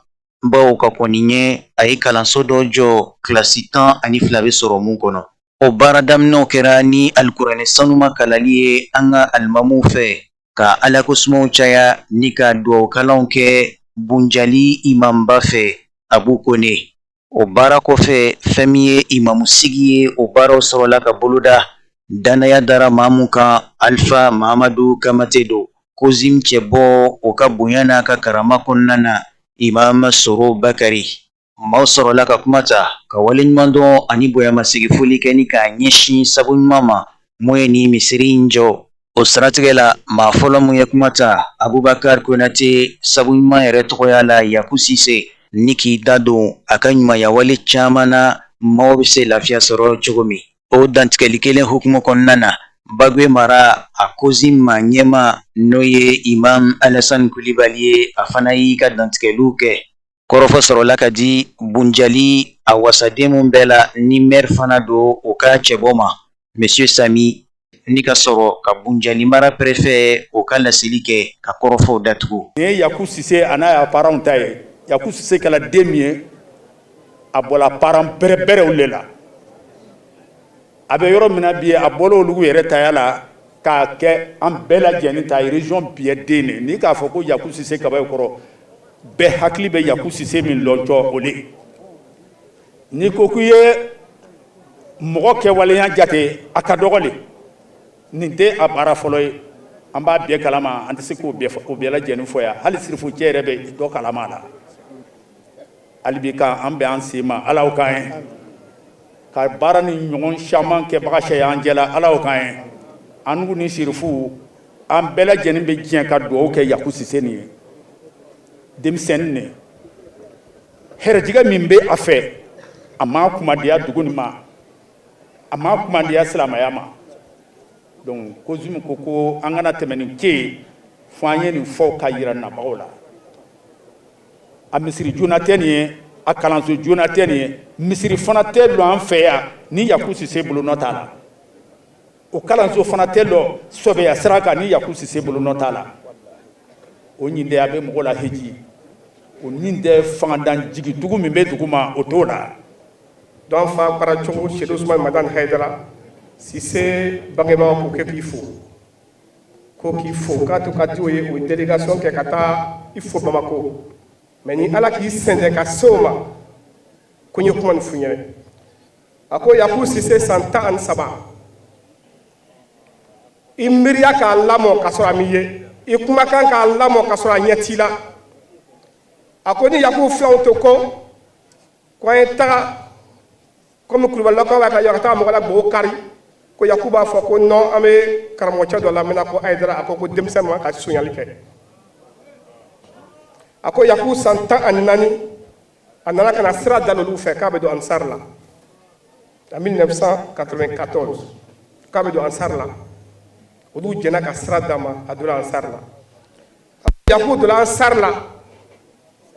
bawo ka kɔn nin ɲɛ, a ye kalanso dɔ jɔ kilasi 12 bɛ sɔrɔ mun kɔnɔ. O baara daminɛw kɛra ni alikuranɛ sanuma kalali ye an ka alimamuw fɛ, ka alako sumaw caya ni ka duwawukalanw kɛ bunjali imamba fɛ, Abu Kone. O baara kɔfɛ, fɛn min ye imamu sigi ye, o baaraw sɔrɔla ka boloda. Dannaya dara maa mun kan, Alifa Mahamadu Kamate don. COSIM cɛbɔ, o ka bonya n'a ka karama kɔnɔna na, Imam Soro Bakari. Maaw sɔrɔla ka kuma ta ka waleɲumandɔn ani bonyamasegin foli kɛ ni k'a ɲɛsin sabu ɲuman ma mun ye nin misiri in jɔ. O siratigɛ la, maa fɔlɔ mun ye kuma ta, Abubakar Konate, sabu ɲuman yɛrɛ tɔgɔya la Yaku Sise, ni k'i da don a ka ɲumanyawale caman na, maaw bɛ se lafiya sɔrɔ cogo min. O dantigɛli kelen hukumu kɔnɔna na, Bagwe mara a COSIM maa ɲɛmaa, n'o ye Imam Alassane Kulibali ye, a fana y'i ka dantigɛliw kɛ. Kɔrɔfɔ sɔrɔla ka di Bunjali a wasaden min bɛɛ la ni maire fana don, o ka cɛbɔ ma, Monsieur Sami, ni ka sɔrɔ ka Bunjali mara préfet, o ka laseli kɛ ka kɔrɔfɔw datugu. Nin ye Yaku Sise a n'a ya parents ta ye. Yaku Sise kɛla den min ye, a bɔla parents bɛrɛbɛrɛw le la. A bɛ yɔrɔ min na bi, a bɔla olu yɛrɛ taya la k'a kɛ an bɛɛ lajɛlen ta ye, région bɛɛ den de. N'i k'a fɔ ko Yaku Sise kaba kɔrɔ, bɛɛ hakili bɛ Yaku Sise min lɔntɔ o le. N'i ko k'i ye mɔgɔ kɛwaleya jate, a ka dɔgɔ le. Nin tɛ a baara fɔlɔ ye, an b'a bɛɛ kalama. An tɛ se k'o bɛɛ lajɛlen fɔ yan. Hali sirifu cɛ yɛrɛ bɛ dɔ kalama a la. Hali bi ka an bɛn an sen ma, Ala k'an ye ka baara ni ɲɔgɔn caman kɛbaga sɛ y'an jɛla. Ala k'an ye an nugu ni sirifu, an bɛɛ lajɛlen bɛ diɲɛ ka dugawu kɛ Yaku Sise nin ye. Denmisɛnnin ne, hɛrɛjigɛ min bɛ a fɛ, a m'a kumadiya dugu nin ma, a m'a kumadiya silamɛya ma. Donc COSIM ko an kana tɛmɛ nin ke yen fo an ye nin fɔ ka yira nabagaw la. A misiri joona tɛ nin ye, a kalanso joona tɛ nin ye, misiri fana tɛ lɔ an fɛ yan ni Yaku Sise bolonɔ t'a la. O kalanso fana tɛ lɔ sɔbɛya sira kan ni Yaku Sise bolonɔ t'a la. O ɲin tɛ a bɛ mɔgɔ la heji, o ɲin tɛ fangadan jigi dugu min bɛ dugu ma, o t'o la. Donc an fa Karacogo Sedu Usumani Madani Hayidara Sise bangebagaw ko k'e k'i fo, ko k'i fo k'a to ka di o ye, o ye délégation kɛ ka taa i fo Bamako. Mais ni Ala k'i sɛnsɛn ka se o ma, ko n ye kuma nin f'u ɲɛna. A ko Yaku Sise san 13, i miiriya k'a lamɔ ka sɔrɔ a m'i ye, i kumakan k'a lamɔ ka sɔrɔ a ɲɛ t'i la. A ko ni Yaku filanw to ko an ye taga komi kulubalilakaw b'a ka taa mɔgɔ la gbogo kari, ko Yaku b'a fɔ ko non, an bɛ karamɔgɔcɛ dɔ lamɛnna ko Hayidara. A ko denmisɛn ma ka sonyali kɛ. A ko Yaku san 14, a nana ka na sira da olu fɛ k'a bɛ don Ansar la en 1994, k'a bɛ don Ansar la. Olu jɛnna ka sira d'a ma, a donna Ansar la. Yaku donna Ansar la,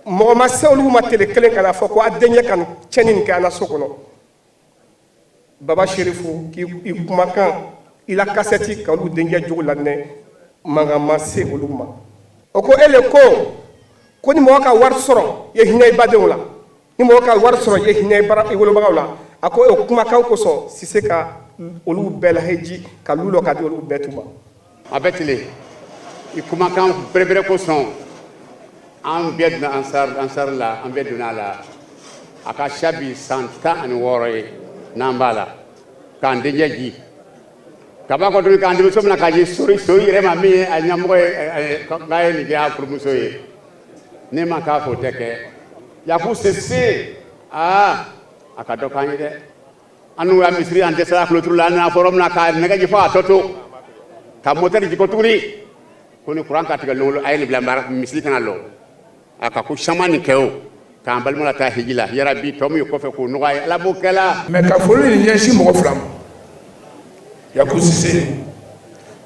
mɔgɔ ma se olu ma tele kelen ka na fɔ ko a denkɛ ka tiɲɛni nin kɛ an na so kɔnɔ. Baba Sherifu k'i kumakan i la kasɛti ka olu denkɛ jogo laminɛ, mankan ma se olu ma. O ko e le ko ni mɔgɔ ka wari sɔrɔ i ye hinɛ i badenw la, ni mɔgɔ ka wari sɔrɔ i ye hinɛ i wolobagaw la. A ko o kumakan kosɔn Sise ka olu bɛɛ laheji ka lu lɔ ka di olu bɛɛ tu ma. A bɛ tile i kumakan berebere kosɔn an bɛɛ donna Ansar la, an bɛɛ donna a la. A ka siya bi san 16 ye n'an b'a la k'an denkɛ ji ka b'a kɔ tuguni k'an denmuso mina k'a di sori yɛrɛ ma min ye a ɲɛmɔgɔ ye, k'a ye nin kɛ a furumuso ye. Ne ma k'a fɔ o tɛ kɛ. Yaku Sise, aa a ka dɔ k'an ye dɛ. An n'u ya misiri an dɛsɛra kuloturu la, an nana fɔ yɔrɔ min na k'a nɛgɛ ji fo a tɔ to ka motɛri jigin tuguni ko ni kuran ka tigɛ lon a ye nin bila misiri kana lɔ. A ka ko caman nin kɛ o k'an balima la taa hiji la yarabi tɔ min ye kɔfɛ k'o nɔgɔya ye, Ala b'o kɛ la. Mais ka foli nin ɲɛsin mɔgɔ fila ma, Yaku Sise,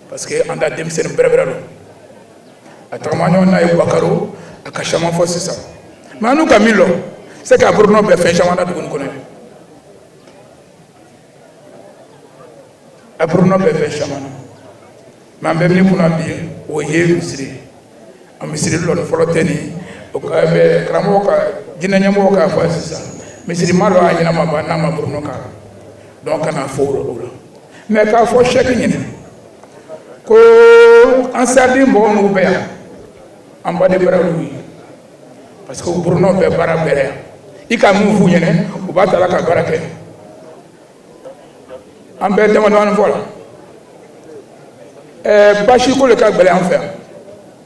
parce que an da denmisɛnnin bɛrɛbɛrɛ don, a tagama ɲɔgɔn n'a ye Bakaro, a ka caman fɔ sisan. Mais an n'u ka min lɔ, c'est k'a bolonɔ bɛɛ fɛn caman na dugu nin kɔnɔ, a bolonɔ bɛɛ fɛn caman na. Mais an bɛ min kunna bi, o ye misiri ye. A misiri lɔni fɔlɔ tɛ nin o ka bɛ karamɔgɔ ka jinɛ ɲɛmɔgɔ k'a fɔ sisan, misiri ma lɔ a ɲɛnama ba n'a ma bolonɔ k'a la. Donc ka na fɔ o la. Mais k'a fɔ sɛki ɲini ko Ansardi mɔgɔ minnu bɛ yan, an baden bɛrɛw ye, parce que u bolonɔ bɛ baara bɛɛ la yan. I ka mun f'u ɲɛnɛ, u b'a ta la ka baara kɛ. An bɛ dama damani fɔ la. Basi ko de ka gɛlɛn an fɛ yan.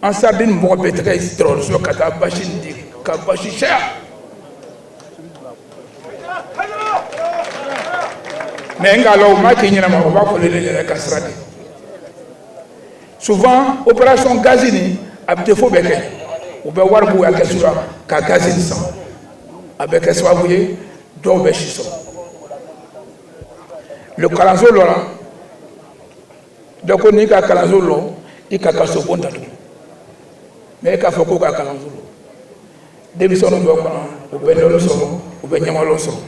Ansardi mɔgɔ bɛɛ tɛgɛ dɔgɔtɔrɔso ka taa basi di ka basi caya. Mais n k'a la u ma k'i ɲɛnama, u b'a fɔ ne yɛrɛ ka sira di. Souvent opération gazi nin a bɛ défaut bɛɛ kɛ, u bɛ wari b'u ka kɛsu la ka gazi nin san, a bɛ kɛ sababu ye dɔw bɛ si sɔrɔ. Le kalanso lɔra dɔ ko n'i ka kalanso lɔ i ka kaso bon datugu, mais e k'a fɔ k'o ka kalanso lɔ, denmisɛnninw bɛ kɔnɔ, u bɛ dɔnni sɔrɔ, u bɛ ɲɛmalɔ sɔrɔ.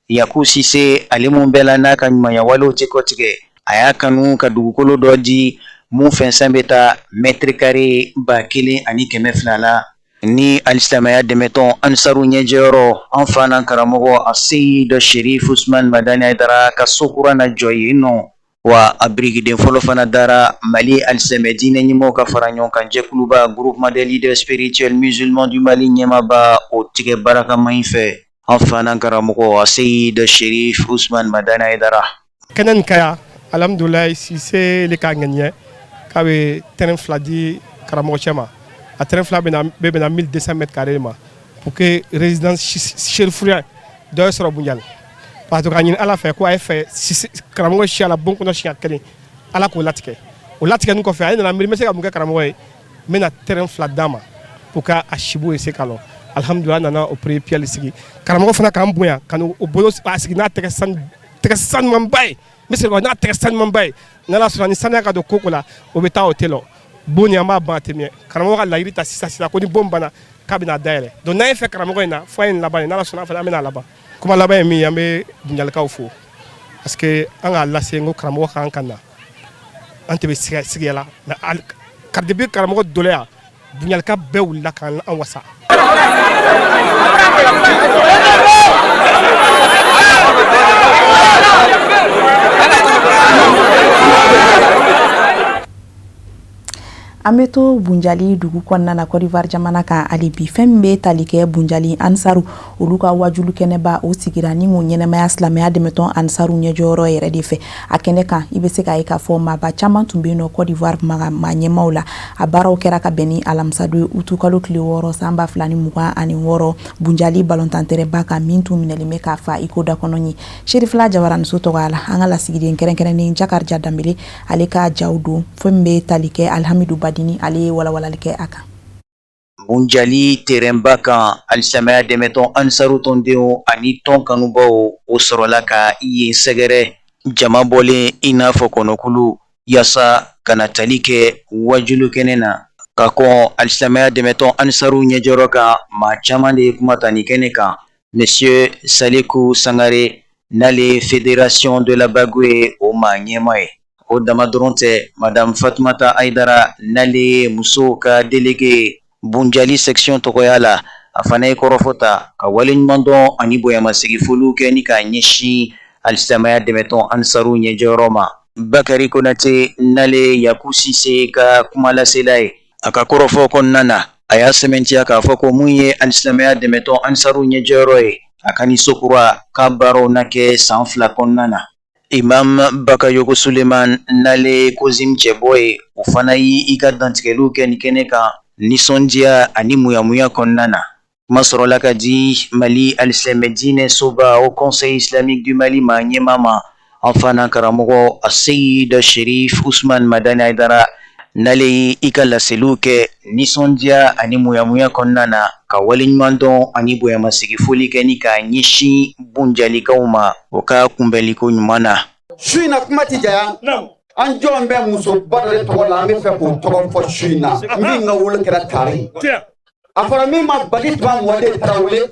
Yaku Sise, ale mun bɛɛ la n'a ka ɲumanya walew tɛ kɔtigɛ, a y'a kanu ka dugukolo dɔ di mun fɛnsɛn bɛ taa mètre carré 1200 la ni alisilamɛya dɛmɛtɔn Ansaru ɲɛjɛyɔrɔ an fa n'an karamɔgɔ Aseyid Sherif Usman Madani Hayidara ka so kura na jɔ yen nɔ. Wa a birikiden fɔlɔ fana dara Mali alisilamɛ diinɛ ɲɛmɔgɔw ka fara ɲɔgɔn kan jɛkuluba Groupement des leaders spirituels musulmans du Mali ɲɛmaaba o tigɛ barakama in fɛ an fa n'an karamɔgɔ Aseyid Sherif Usman Madani Hayidara. Kɛnɛ nin ka yan, alhamdulilayi, Sise le k'a ŋaniya k'a bɛ terrain fila di karamɔgɔcɛ ma. A terrain fila bɛ bɛnna 1200 mètres carrés ma pour que résidence chérifienne dɔ ye sɔrɔ Bunjali. Parce que k'a ɲini Ala fɛ ko a ye fɛ karamɔgɔ si a la bon kɔnɔ siɲɛ kelen, Ala k'o latigɛ. O latigɛni kɔfɛ, a nana miiri n bɛ se ka mun kɛ karamɔgɔ ye, n bɛna terrain fila d'a ma pour que a sibo ye se ka lɔ. Alhamdulilayi, an nana o premier pierre sigi. Karamɔgɔ fana k'an bonya ka n'o bolo a sigi n'a tɛgɛ sanumanba ye, n bɛ segin n'a tɛgɛ sanumanba ye. N'Ala sɔnna ni saniya ka don ko la, o bɛ taa o tɛ lɔ. Bon nin an b'a ban a tɛ mɛn. Karamɔgɔ ka layidu ta sisan sisan ko ni bon banna k'a bɛna dayɛlɛ. Donc n'an ye fɛ karamɔgɔ in na fo an ye nin laban ye, n'Ala sɔnna fana an bɛna laban. Kuma laban ye min ye, an bɛ Bunjalikaw fo parce que an k'a lase n ko karamɔgɔ kan ka na, an tɛ bɛ sigiya la, mais depuis karamɔgɔ dɔlɔ yan, Bunjalika bɛɛ wulila k'an wasa. An bɛ to Bunjali dugu kɔnɔna na Côte d'Ivoire jamana kan hali bi. Fɛn min bɛ tali kɛ Bunjali Ansaru olu ka wajulu kɛnɛba, o sigira ni k'o ɲɛnamaya silamɛya dɛmɛtɔn Ansaru ɲɛjɔyɔrɔ yɛrɛ de fɛ. A kɛnɛ kan, i bɛ se k'a ye k'a fɔ maaba caman tun bɛ yen nɔ Côte d'Ivoire maa ɲɛmaaw la. A baaraw kɛra ka bɛn ni alamisadon ye, utukalo tile 6 san 2026, Bunjali balontan terrain ba kan, min tun minɛlen bɛ k'a fa i ko dakɔnɔ ɲin. Serifila Jabaraniso tɔgɔ la, an ka lasigiden kɛrɛnkɛrɛnnen Jakarija Danbele, ale ka jaw don. Fɛn min bɛ tali kɛ Alihamidu Badini, ale ye walawalali kɛ a kan. Bunjali terrain ba kan, alisilamɛya dɛmɛtɔn Ansaru tɔndenw ani tɔn kanubaw, o sɔrɔla ka yen sɛgɛrɛ, jama bɔlen i n'a fɔ kɔnɔkulu, yaasa ka na tali kɛ wajulu kɛnɛ na. Ka kɔn alisilamɛya dɛmɛtɔn Ansaru ɲɛjɔyɔrɔ kan, maa caman de ye kuma ta nin kɛnɛ kan. Monsieur Saliku Sangare, n'ale Fédération de la Bagoué o maa ɲɛmaa ye, o dama dɔrɔn tɛ. Madame Fatumata Ayidara, n'ale ye musow ka délégué Bunjali section tɔgɔya la, a fana ye kɔrɔfɔ ta ka waleɲumandɔn ani bonyamasegin foliw kɛ ni k'a ɲɛsin alisilamɛya dɛmɛtɔn Ansaru ɲɛjɔyɔrɔ ma. Bakari Konate, n'ale Yaku Sise ka kumalasela ye, a ka kɔrɔfɔ kɔnɔna na, a y'a sɛmɛntiya k'a fɔ ko mun ye alisilamɛya dɛmɛtɔn Ansaru ɲɛjɔyɔrɔ ye, a ka ni so kura k'a baaraw na kɛ san 2 kɔnɔna na. Imam Bakayogo Suleman, n'ale COSIM cɛbɔ ye, o fana y'i ka dantigɛliw kɛ nin kɛnɛ kan nisɔndiya ani muyamuya kɔnɔna na. Kuma sɔrɔla ka di Mali alisilamɛ diinɛ soba, Haut Conseil islamique du Mali maa ɲɛmaa ma, an fana karamɔgɔ Aseyid Sherif Usman Madani Ayidara, n'ale ye i ka laseliw kɛ nisɔndiya ani muyamuya kɔnɔna na, ka waleɲumandɔn ani bonyamasegin foli kɛ ni k'a ɲɛsin Bunjalikaw ma o ka kunbɛnliko ɲuman na. Su in na, kuma tɛ janya. An jɔn bɛ musoba dɔ de tɔgɔ la, an bɛ fɛ k'o tɔgɔ fɔ su in na, min ka wolo kɛra tari. A fɔra min ma Badi Tuma Mɔden Tarawele,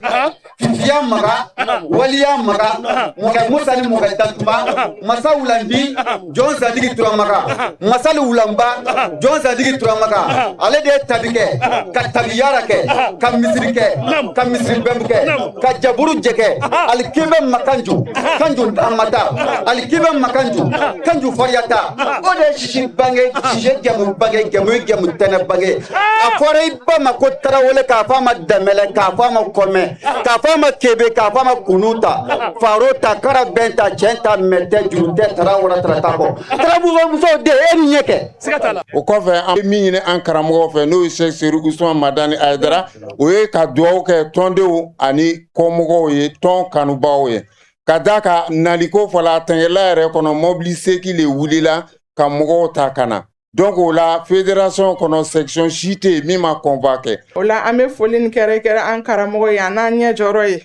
Fifiya Maga, Waliya Maga, Mɔkɛ Musa ni Mɔkɛ Dantuma, Masa Wulandi, Jɔn Sadigi Turamaga, Masali Wulanba, Jɔn Sadigi Turamaga. Ale de ye tabi kɛ, ka tabiyara kɛ, ka misiri kɛ, ka misiri bɛnbu kɛ, ka jaburu jɛ kɛ. Alikibɛ Makanju, Kanju Amata, Alikibɛ Makanju, Kanju Fariyata. O de ye sisi bange, sisi jamu bange, jamu jamu tɛnɛ bange. A fɔra i ba ma ko Tarawele, k'a fɔ a ma Danbɛlɛ, k'a fɔ a ma Kɔmɛ, k'a fɔ a ma Kebe, k'a fɔ a ma Kunu ta, Faro ta, Kara bɛn ta, cɛn ta, mɛ tɛ, juru tɛ, tara wara tara ta kɔ. Taramuso den, e ni ɲɛ kɛ. O kɔfɛ, an bɛ min ɲini an karamɔgɔ fɛ, n'o ye Sɛki Seru Usman Madani Ayidara, o ye ka dugawu kɛ tɔndenw ani kɔmɔgɔw ye, tɔn kanubaaw ye, ka da ka naliko fɔla tɛngɛla yɛrɛ kɔnɔ. Mɔbili 8 le wulila ka mɔgɔw ta ka na. Donc o la, fédération kɔnɔ, section si tɛ yen min ma convoi kɛ. O la, an bɛ foli ni kɛrɛnkɛrɛn an karamɔgɔ ye, a n'an ɲɛjɔyɔrɔ ye.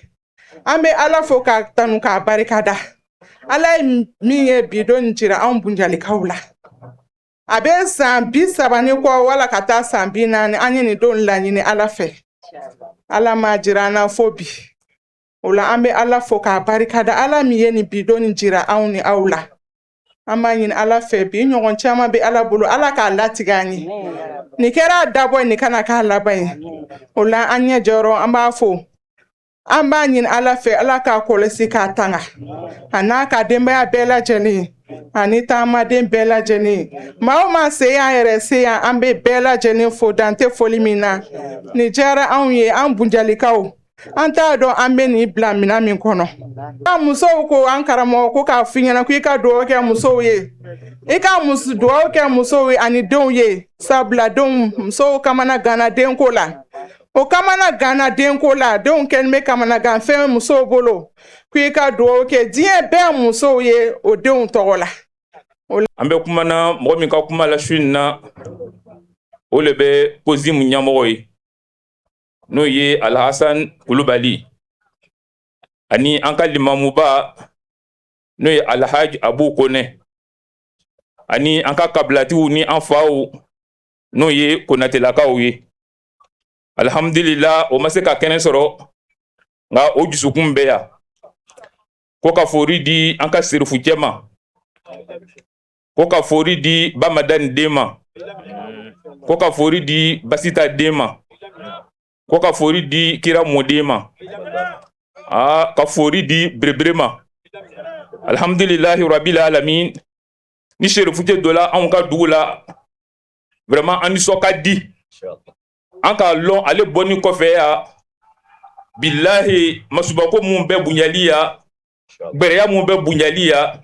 An bɛ Ala fo k'a tanu k'a barikada. Ala ye min ye bi don jira anw Bunjalikaw la, a bɛ san 30 ni kɔ wala ka taa san 40, an ye nin don laɲini Ala fɛ, Ala m'a jira an na fo bi. O la, an bɛ Ala fo k'a barikada, Ala min ye nin bi don nin jira anw ni aw la. An b'a ɲini Ala fɛ, bi ɲɔgɔn caman bɛ Ala bolo, Ala k'a latigɛ an ye. Nin kɛra a dabɔ ye, nin kana k'a laban ye. O la, an ɲɛ jɔyɔrɔ, an b'a fo, an b'a ɲini Ala fɛ, Ala k'a kɔlɔsi k'a tanga, a n'a ka denbaya bɛɛ lajɛlen ani taamaden bɛɛ lajɛlen. Maa o maa se yan yɛrɛ se yan, an bɛ bɛɛ lajɛlen fo, dan tɛ foli min na. Nin diyara anw ye, an Bunjalikaw. An t'a dɔn an bɛ nin bila minɛn min kɔnɔ. An musow ko, an karamɔgɔ ko k'a f'i ɲɛna ko i ka dugawu kɛ musow ye, i ka dugawu kɛ musow ye ani denw ye, sabula denw, musow kamana ganna denko la, o kamana ganna denko la, denw kɛlen bɛ kamanaganfɛn musow bolo, ko i ka dugawu kɛ diɲɛ bɛɛ musow ye o denw tɔgɔ la. An bɛ kuma na mɔgɔ min ka kuma la su in na, o le bɛ COSIM ɲɛmɔgɔ ye, n'o ye Alhasan Kulubali, ani an ka limamuba, n'o ye Alhaji Abu Kone, ani an ka kabilatigiw ni an faw, n'o ye Konatelakaw ye. Alhamdulila, o ma se ka kɛnɛ sɔrɔ, nka o dusukun bɛ yan ko ka fori di an ka serifucɛ ma, ko ka fori di Bamadani den ma, ko ka fori di Basita den ma, ko ka fori di kira mɔden ma, aa, ka fori di berebere ma. Alhamdulilahi rabil alamin. Ni serifucɛ dɔ la anw ka dugu la. Vraiment an nisɔn ka di an k'a lɔn ale bɔni kɔfɛ yan bilahi masubako mun bɛ Bunjali yan gbɛrɛya mun bɛ Bunjali yan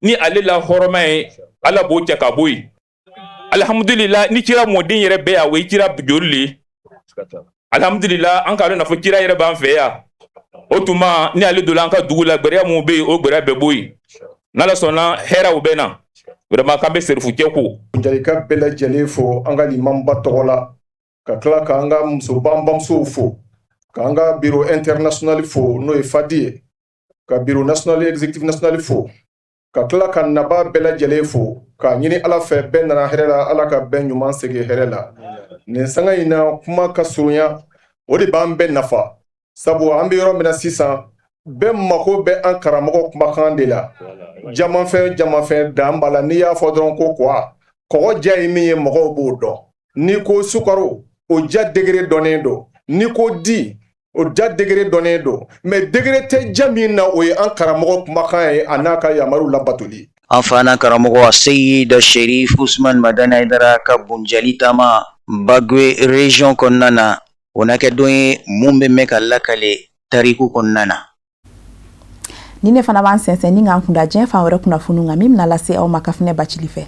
ni ale la hɔrɔma ye ala b'o cɛ ka bɔ yen alihamudulila ni kira mɔden yɛrɛ bɛ yan o ye kira joli le ye alihamudulila an k'a dɔn n'a fɔ kira yɛrɛ b'an fɛ yan o tuma ni ale donna an ka dugu la gbɛrɛya mun bɛ yen o gbɛrɛya bɛɛ bɔ yen n'ala sɔnna hɛrɛw bɛ na vraiment k'an bɛ serifucɛ ko Bunjalika bɛɛ lajɛlen fo an ka limamba tɔgɔ la ka tila k'an ka musoba an bamusow fo k'an ka bureau international fo n'o ye fadi ye ka bureau national exécutif national fo ka tila ka naba bɛɛ lajɛlen fo k'a ɲini ala fɛ bɛɛ nana hɛrɛ la ala ka bɛɛ ɲuman segin hɛrɛ la nin sanga in na kuma ka surunya o de b'an bɛɛ nafa sabu an bɛ yɔrɔ min na sisan bɛɛ mako bɛ an karamɔgɔ kumakan de la jamafɛn jamafɛn dan b'a la n'i y'a fɔ dɔrɔn ko quoi kɔgɔ diya ye min ye mɔgɔw b'o dɔn n'i ko sukaro o ja degré dɔnnen don n'i ko di o ja degré dɔnnen don mais degré tɛ ja min na o ye an karamɔgɔ kumakan ye a n'a ka yamaru labatoli. An fa n'an karamɔgɔ Seyid Sherif Usman Madani Hayidara ka Bunjali taama Bagwe région kɔnɔna na, o na kɛ don ye mun bɛ mɛn ka lakale tariku kɔnɔna na. Ni ne fana b'an sɛnsɛn ni k'an kunda diɲɛ fan wɛrɛ kunnafoniw kan min bɛna lase aw ma Kafinɛ Bacili fɛ.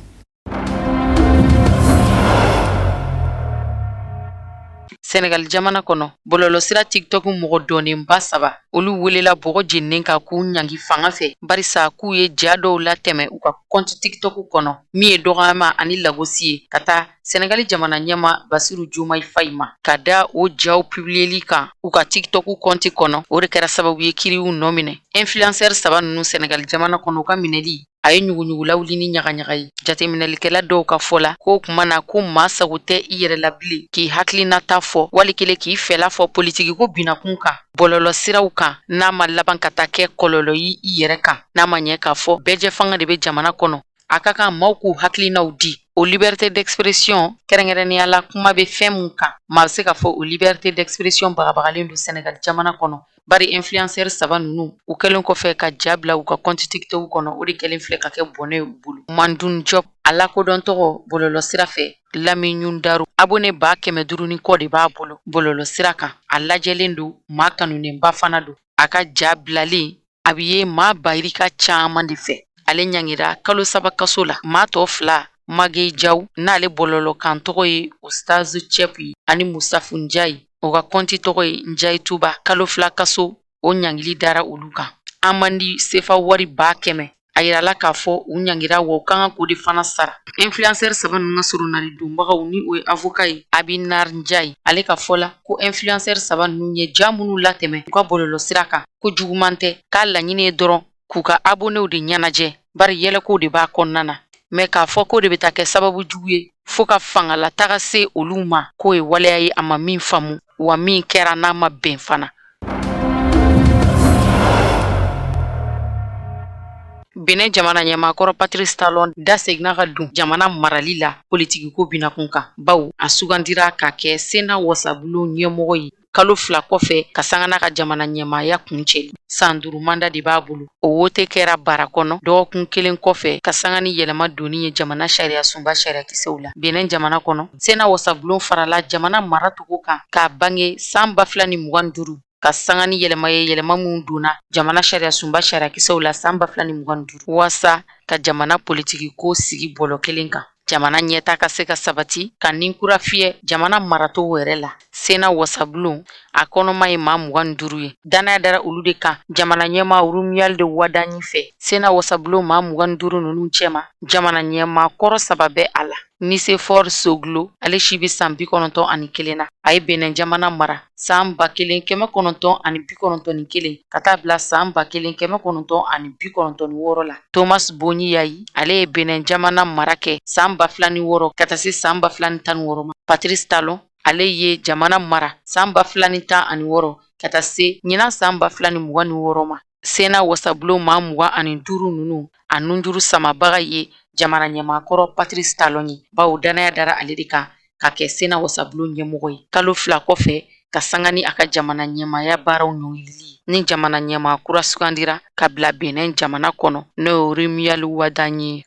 Senegal jamana kɔnɔ bɔlɔlɔsira TikTok mɔgɔ dɔnnenba saba olu welela bɔgɔ jeninen kan k'u ɲangi fanga fɛ barisa k'u ye ja dɔw latɛmɛ u ka kɔnti TikTok kɔnɔ min ye dɔgɔyama ani lagosi ye ka taa Senegali jamana ɲɛmaa Basiru Jomayi Fayi ma ka da o jaw publiyeli kan u ka TikTok kɔnti kɔnɔ o de kɛra sababu ye kiri y'u nɔ minɛ influenceur saba ninnu Senegali jamana kɔnɔ u ka minɛli a ye ɲuguɲugu lawuli ni ɲagaɲaga ye jateminɛlikɛla dɔw ka fɔ la k'o kuma na ko maa sago tɛ i yɛrɛ la bilen k'i hakilinata fɔ wali kelen k'i fɛla fɔ politikiko binakun kan bɔlɔlɔ siraw kan n'a ma laban ka taa kɛ kɔlɔlɔ ye i yɛrɛ kan n'a ma ɲɛ k'a fɔ bɛɛjɛfanga de bɛ jamana kɔnɔ a ka kan maaw k'u hakilinaw di o liberté d'expression kɛrɛnkɛrɛnnenya la kuma bɛ fɛn mun kan maa bɛ se k'a fɔ o liberté d'expression bagabagalen don Senegal jamana kɔnɔ bari influenceur saba ninnu u kɛlen kɔfɛ ka ja bila u ka compte TikTok kɔnɔ o de kɛlen filɛ ka kɛ bɔnɛ ye u bolo Mandun Diop a lakodɔn tɔgɔ bɔlɔlɔ sira fɛ Lamiñu Daru abonné 500 000 ni kɔ de b'a bolo bɔlɔlɔ sira kan a lajɛlen don maa kanunenba fana don a ka ja bilalen a bɛ ye maa bayirika caman de fɛ ale ɲangira kalo 3 kaso la maa tɔ fila Magueye Diaw n'ale bɔlɔlɔkan tɔgɔ ye Oustaz Chep ye ani Moustapha Ndiaye o ka kɔnti tɔgɔ ye Ndiaye Touba kalo 2 kaso o ɲangili dara olu kan amandi sefa wari 100 000 a yirala k'a fɔ u ɲangira wa u ka kan k'o de fana sara influenceur saba ninnu ka soronali donbagaw ni o ye avocat ye Abinar Ndiaye ale ka fɔ la ko influenceur saba ninnu ye ja minnu latɛmɛ u ka bɔlɔlɔ sira kan ko juguman tɛ k'a laɲini ye dɔrɔn k'u ka abonnéw de ɲɛnajɛ bari yɛlɛkow de b'a kɔnɔna na mais k'a fɔ k'o de bɛ taa kɛ sababu jugu ye fo ka fangalataga se olu ma k'o ye waleya ye a ma min faamu wa min kɛra n'a ma bɛn fana Benin jamana ɲɛmaakɔrɔ Patrice Talon da seginna ka don jamana marali la politikiko binakun kan bawo a sugandira ka kɛ Sénat wasabulon ɲɛmɔgɔ ye kalo 2 kɔfɛ ka sanga n'a ka jamana ɲɛmaaya kuncɛli san 5 manda de b'a bolo o wote kɛra bara kɔnɔ dɔgɔkun kelen kɔfɛ ka sanga ni yɛlɛma donni ye jamana sariya sunba sariyakisɛw la Benin jamana kɔnɔ Sénat wasabulon farala jamana maracogo kan k'a bange san 2025 ka sanga ni yɛlɛma ye yɛlɛma minnu donna jamana sariya sunba sariyakisɛw la san 2025 waasa ka jamana politikiko sigi bɔlɔ kelen kan jamana ɲɛta ka se ka sabati ka ni kura fiyɛ jamana maracogo yɛrɛ la Sénat wasabulon a kɔnɔma ye maa 25 ye dannaya dara olu de kan jamana ɲɛmaa Romuald Wadagni fɛ Sénat wasabulon maa 25 ninnu cɛma jamana ɲɛmaa kɔrɔ saba bɛ a la Nicéphore Soglo ale si bɛ san 91 na a ye Benin jamana mara san 1991 ka taa bila san 1996 la Thomas Boni Yayi ale ye Benin jamana mara kɛ san 2006 ka taa se san 2016 ma Patrice Talon ale ye jamana mara san 2016 ka taa se ɲinan san 2026 ma Sénat wasabulon maa 25 ninnu a nunjuru samabaga ye jamana ɲɛmaakɔrɔ Patrice Talon ye bawo dannaya dara ale de kan ka kɛ Sénat wasabulon ɲɛmɔgɔ ye kalo 2 kɔfɛ ka sanga ni a ka jamana ɲɛmaaya baaraw ɲɔngirili ni jamana ɲɛmaa kura sugandira ka bila Benin jamana kɔnɔ n'o ye Romuald Wadagni ye.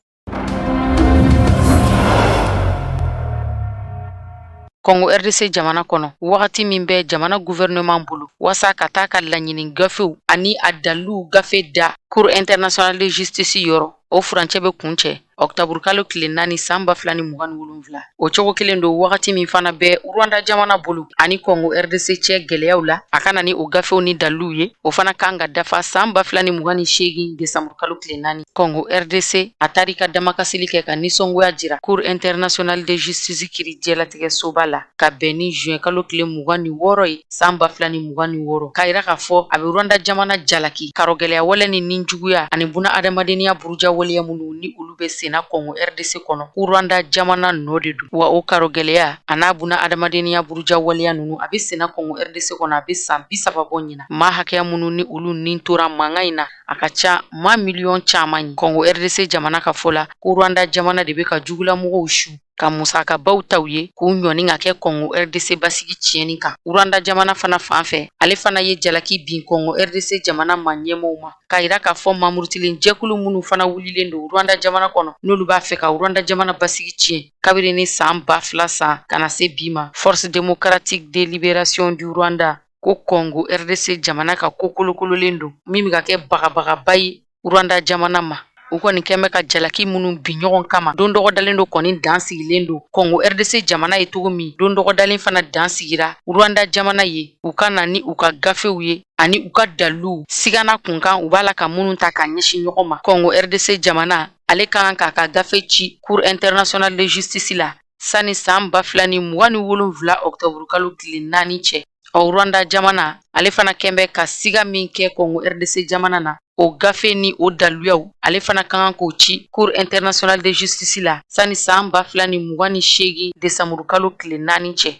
Kɔngo RDC jamana kɔnɔ, wagati min bɛ jamana gouvernement bolo waasa ka taa ka laɲini gafew ani a daliluw gafe da Cour internationale de justice yɔrɔ, o furancɛ bɛ kuncɛ ɔkutaburukalo tile 4 san 2027. O cogo kelen don, wagati min fana bɛ Rwanda jamana bolo ani Kɔngo RDC cɛ gɛlɛyaw la, a ka na ni o gafew ni daliluw ye, o fana kan ka dafa san 2028 desanburukalo tile 4. Kɔngo RDC a taar'i ka damakasili kɛ ka nisɔngoya jira Cour internationale de justice kiri jɛlatigɛsoba la ka bɛn ni juin kalo tile 26 ye san 2026, k'a jira k'a fɔ a bɛ Rwanda jamana jalaki karɔgɛlɛya wale ni ninjuguya ani buna adamadenya buruja waleya minnu ni olu bɛ senna Kɔngo RDC kɔnɔ, ko Rwanda jamana nɔ de don. Wa o karɔgɛlɛya an'a buna adamadenya buruja waleya ninnu a bɛ senna Kɔngo RDC kɔnɔ a bɛ san 30 bɔ ɲinan. Maa hakɛya minnu ni olu ni tora mankan in na, a ka ca maa miliyɔn caman ye. Kɔngo RDC jamana ka fɔ la, ko Rwanda jamana de bɛ ka jugulamɔgɔw su ka musakabaw ta u ye k'u ɲɔni ka kɛ Kɔngo RDC basigi tiɲɛni kan. Rwanda jamana fana fan fɛ, ale fana ye jalaki bin Kɔngo RDC jamana maa ɲɛmɔgɔw ma, k'a jira k'a fɔ mamurutilen jɛkulu minnu fana wulilen don Rwanda jamana kɔnɔ, n'olu b'a fɛ ka Rwanda jamana basigi tiɲɛ kabini ni san 2000 san ka na se bi ma, Force démocratique de libération du Rwanda, ko Kɔngo RDC jamana ka ko kolokololen don min bɛ ka kɛ bagabagaba ye Rwanda jamana ma. U kɔni kɛn bɛ ka jalaki minnu bin ɲɔgɔn kama, don dɔgɔdalen dɔ kɔni dan sigilen don Kɔngo RDC jamana ye cogo min, don dɔgɔdalen fana dan sigira Rwanda jamana ye u ka na ni u ka gafew ye ani u ka daliluw sigana kunkan u b'a la ka minnu ta ka ɲɛsin ɲɔgɔn ma. Kɔngo RDC jamana ale ka kan k'a ka gafe ci Cour internationale de justice la sani san 2027 ɔkutɔburukalo tile 4 cɛ. Ɔ Rwanda jamana ale fana kɛn bɛ ka siga min kɛ Kɔngo RDC jamana na, o gafe ni o daluyaw ale fana ka kan k'o ci Cour internationale de justice la sani san 2028 desanburukalo tile 4 cɛ.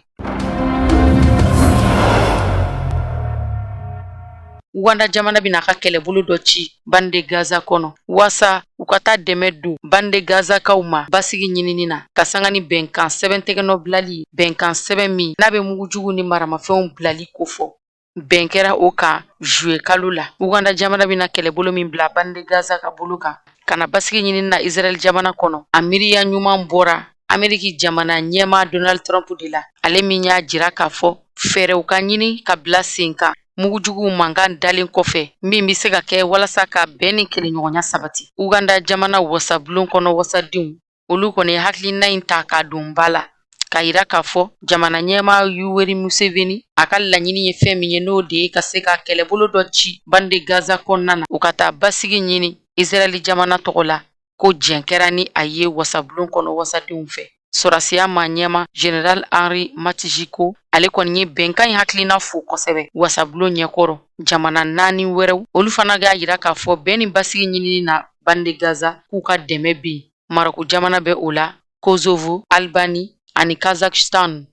Uganda jamana bɛna a ka kɛlɛbolo dɔ ci bande Gaza kɔnɔ waasa u ka taa dɛmɛ don bande Gazakaw ma basigi ɲinini na, ka sanga ni bɛnkan sɛbɛn tɛgɛnɔ bilali, bɛnkan sɛbɛn min n'a bɛ mugujugu ni maramafɛnw bilali kofɔ. Bɛn kɛra o kan juillet kalo la. Uganda jamana bɛna kɛlɛbolo min bila bande Gaza ka bolo kan ka na basigi ɲinini na Israɛl jamana kɔnɔ, a miiriya ɲuman bɔra Ameriki jamana ɲɛmaa Donald Trump de la, ale min y'a jira k'a fɔ fɛɛrɛw ka ɲini ka bila sen kan mugujuguw mankan dalen kɔfɛ min bɛ se ka kɛ walasa ka bɛn ni kelenɲɔgɔnya sabati. Uganda jamana wasabulon kɔnɔ wasadenw, olu kɔni ye hakilina in ta k'a don ba la, k'a yira k'a fɔ jamana ɲɛmaa Yoweri Museveni a ka laɲini ye fɛn min ye, n'o de ye ka se ka kɛlɛbolo dɔ ci bande Gaza kɔnɔna na, u ka taa basigi ɲini Israɛl jamana tɔgɔ la, ko jɛn kɛra ni a ye wasabulon kɔnɔ wasadenw fɛ. Sɔrɔdasiya maa ɲɛmaa General Henri Matijiko, ale kɔni ye bɛnkan in hakilina fo kosɛbɛ wasabulon ɲɛkɔrɔ. Jamana naani wɛrɛw, olu fana y'a jira k'a fɔ bɛn ni basigi ɲinini na bande Gaza, k'u ka dɛmɛ bɛ yen. Marɔku jamana bɛ o la, Kosovo, Albani ani Kazakhstan.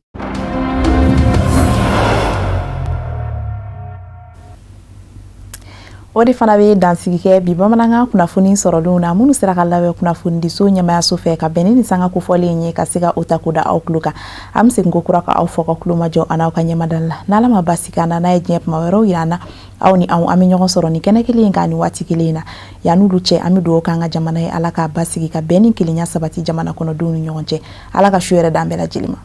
O de fana bɛ dansigi kɛ bi bamanankan kunnafoni sɔrɔlenw na, minnu sera ka labɛn kunnafonidiso ɲɛmayaso fɛ ka bɛn ni nin sanga kofɔlen ye, ka se ka o ta k'o da aw tulo kan. An bɛ segin ko kura ka aw fɔ ka tulomajɔ an'aw ka ɲɛmadali la. N'Ala ma basi k'an na, n'a ye diɲɛ tuma wɛrɛw yira an na, aw ni anw an bɛ ɲɔgɔn sɔrɔ nin kɛnɛ kelen in kan nin waati kelen in na. Yan'olu cɛ, an bɛ dugawu k'an ka jamana ye, Ala k'a basigi ka bɛn ni kelenya sabati jamana kɔnɔdenw ni ɲɔgɔn cɛ. Ala ka su hɛrɛ d'an bɛɛ lajɛlen ma.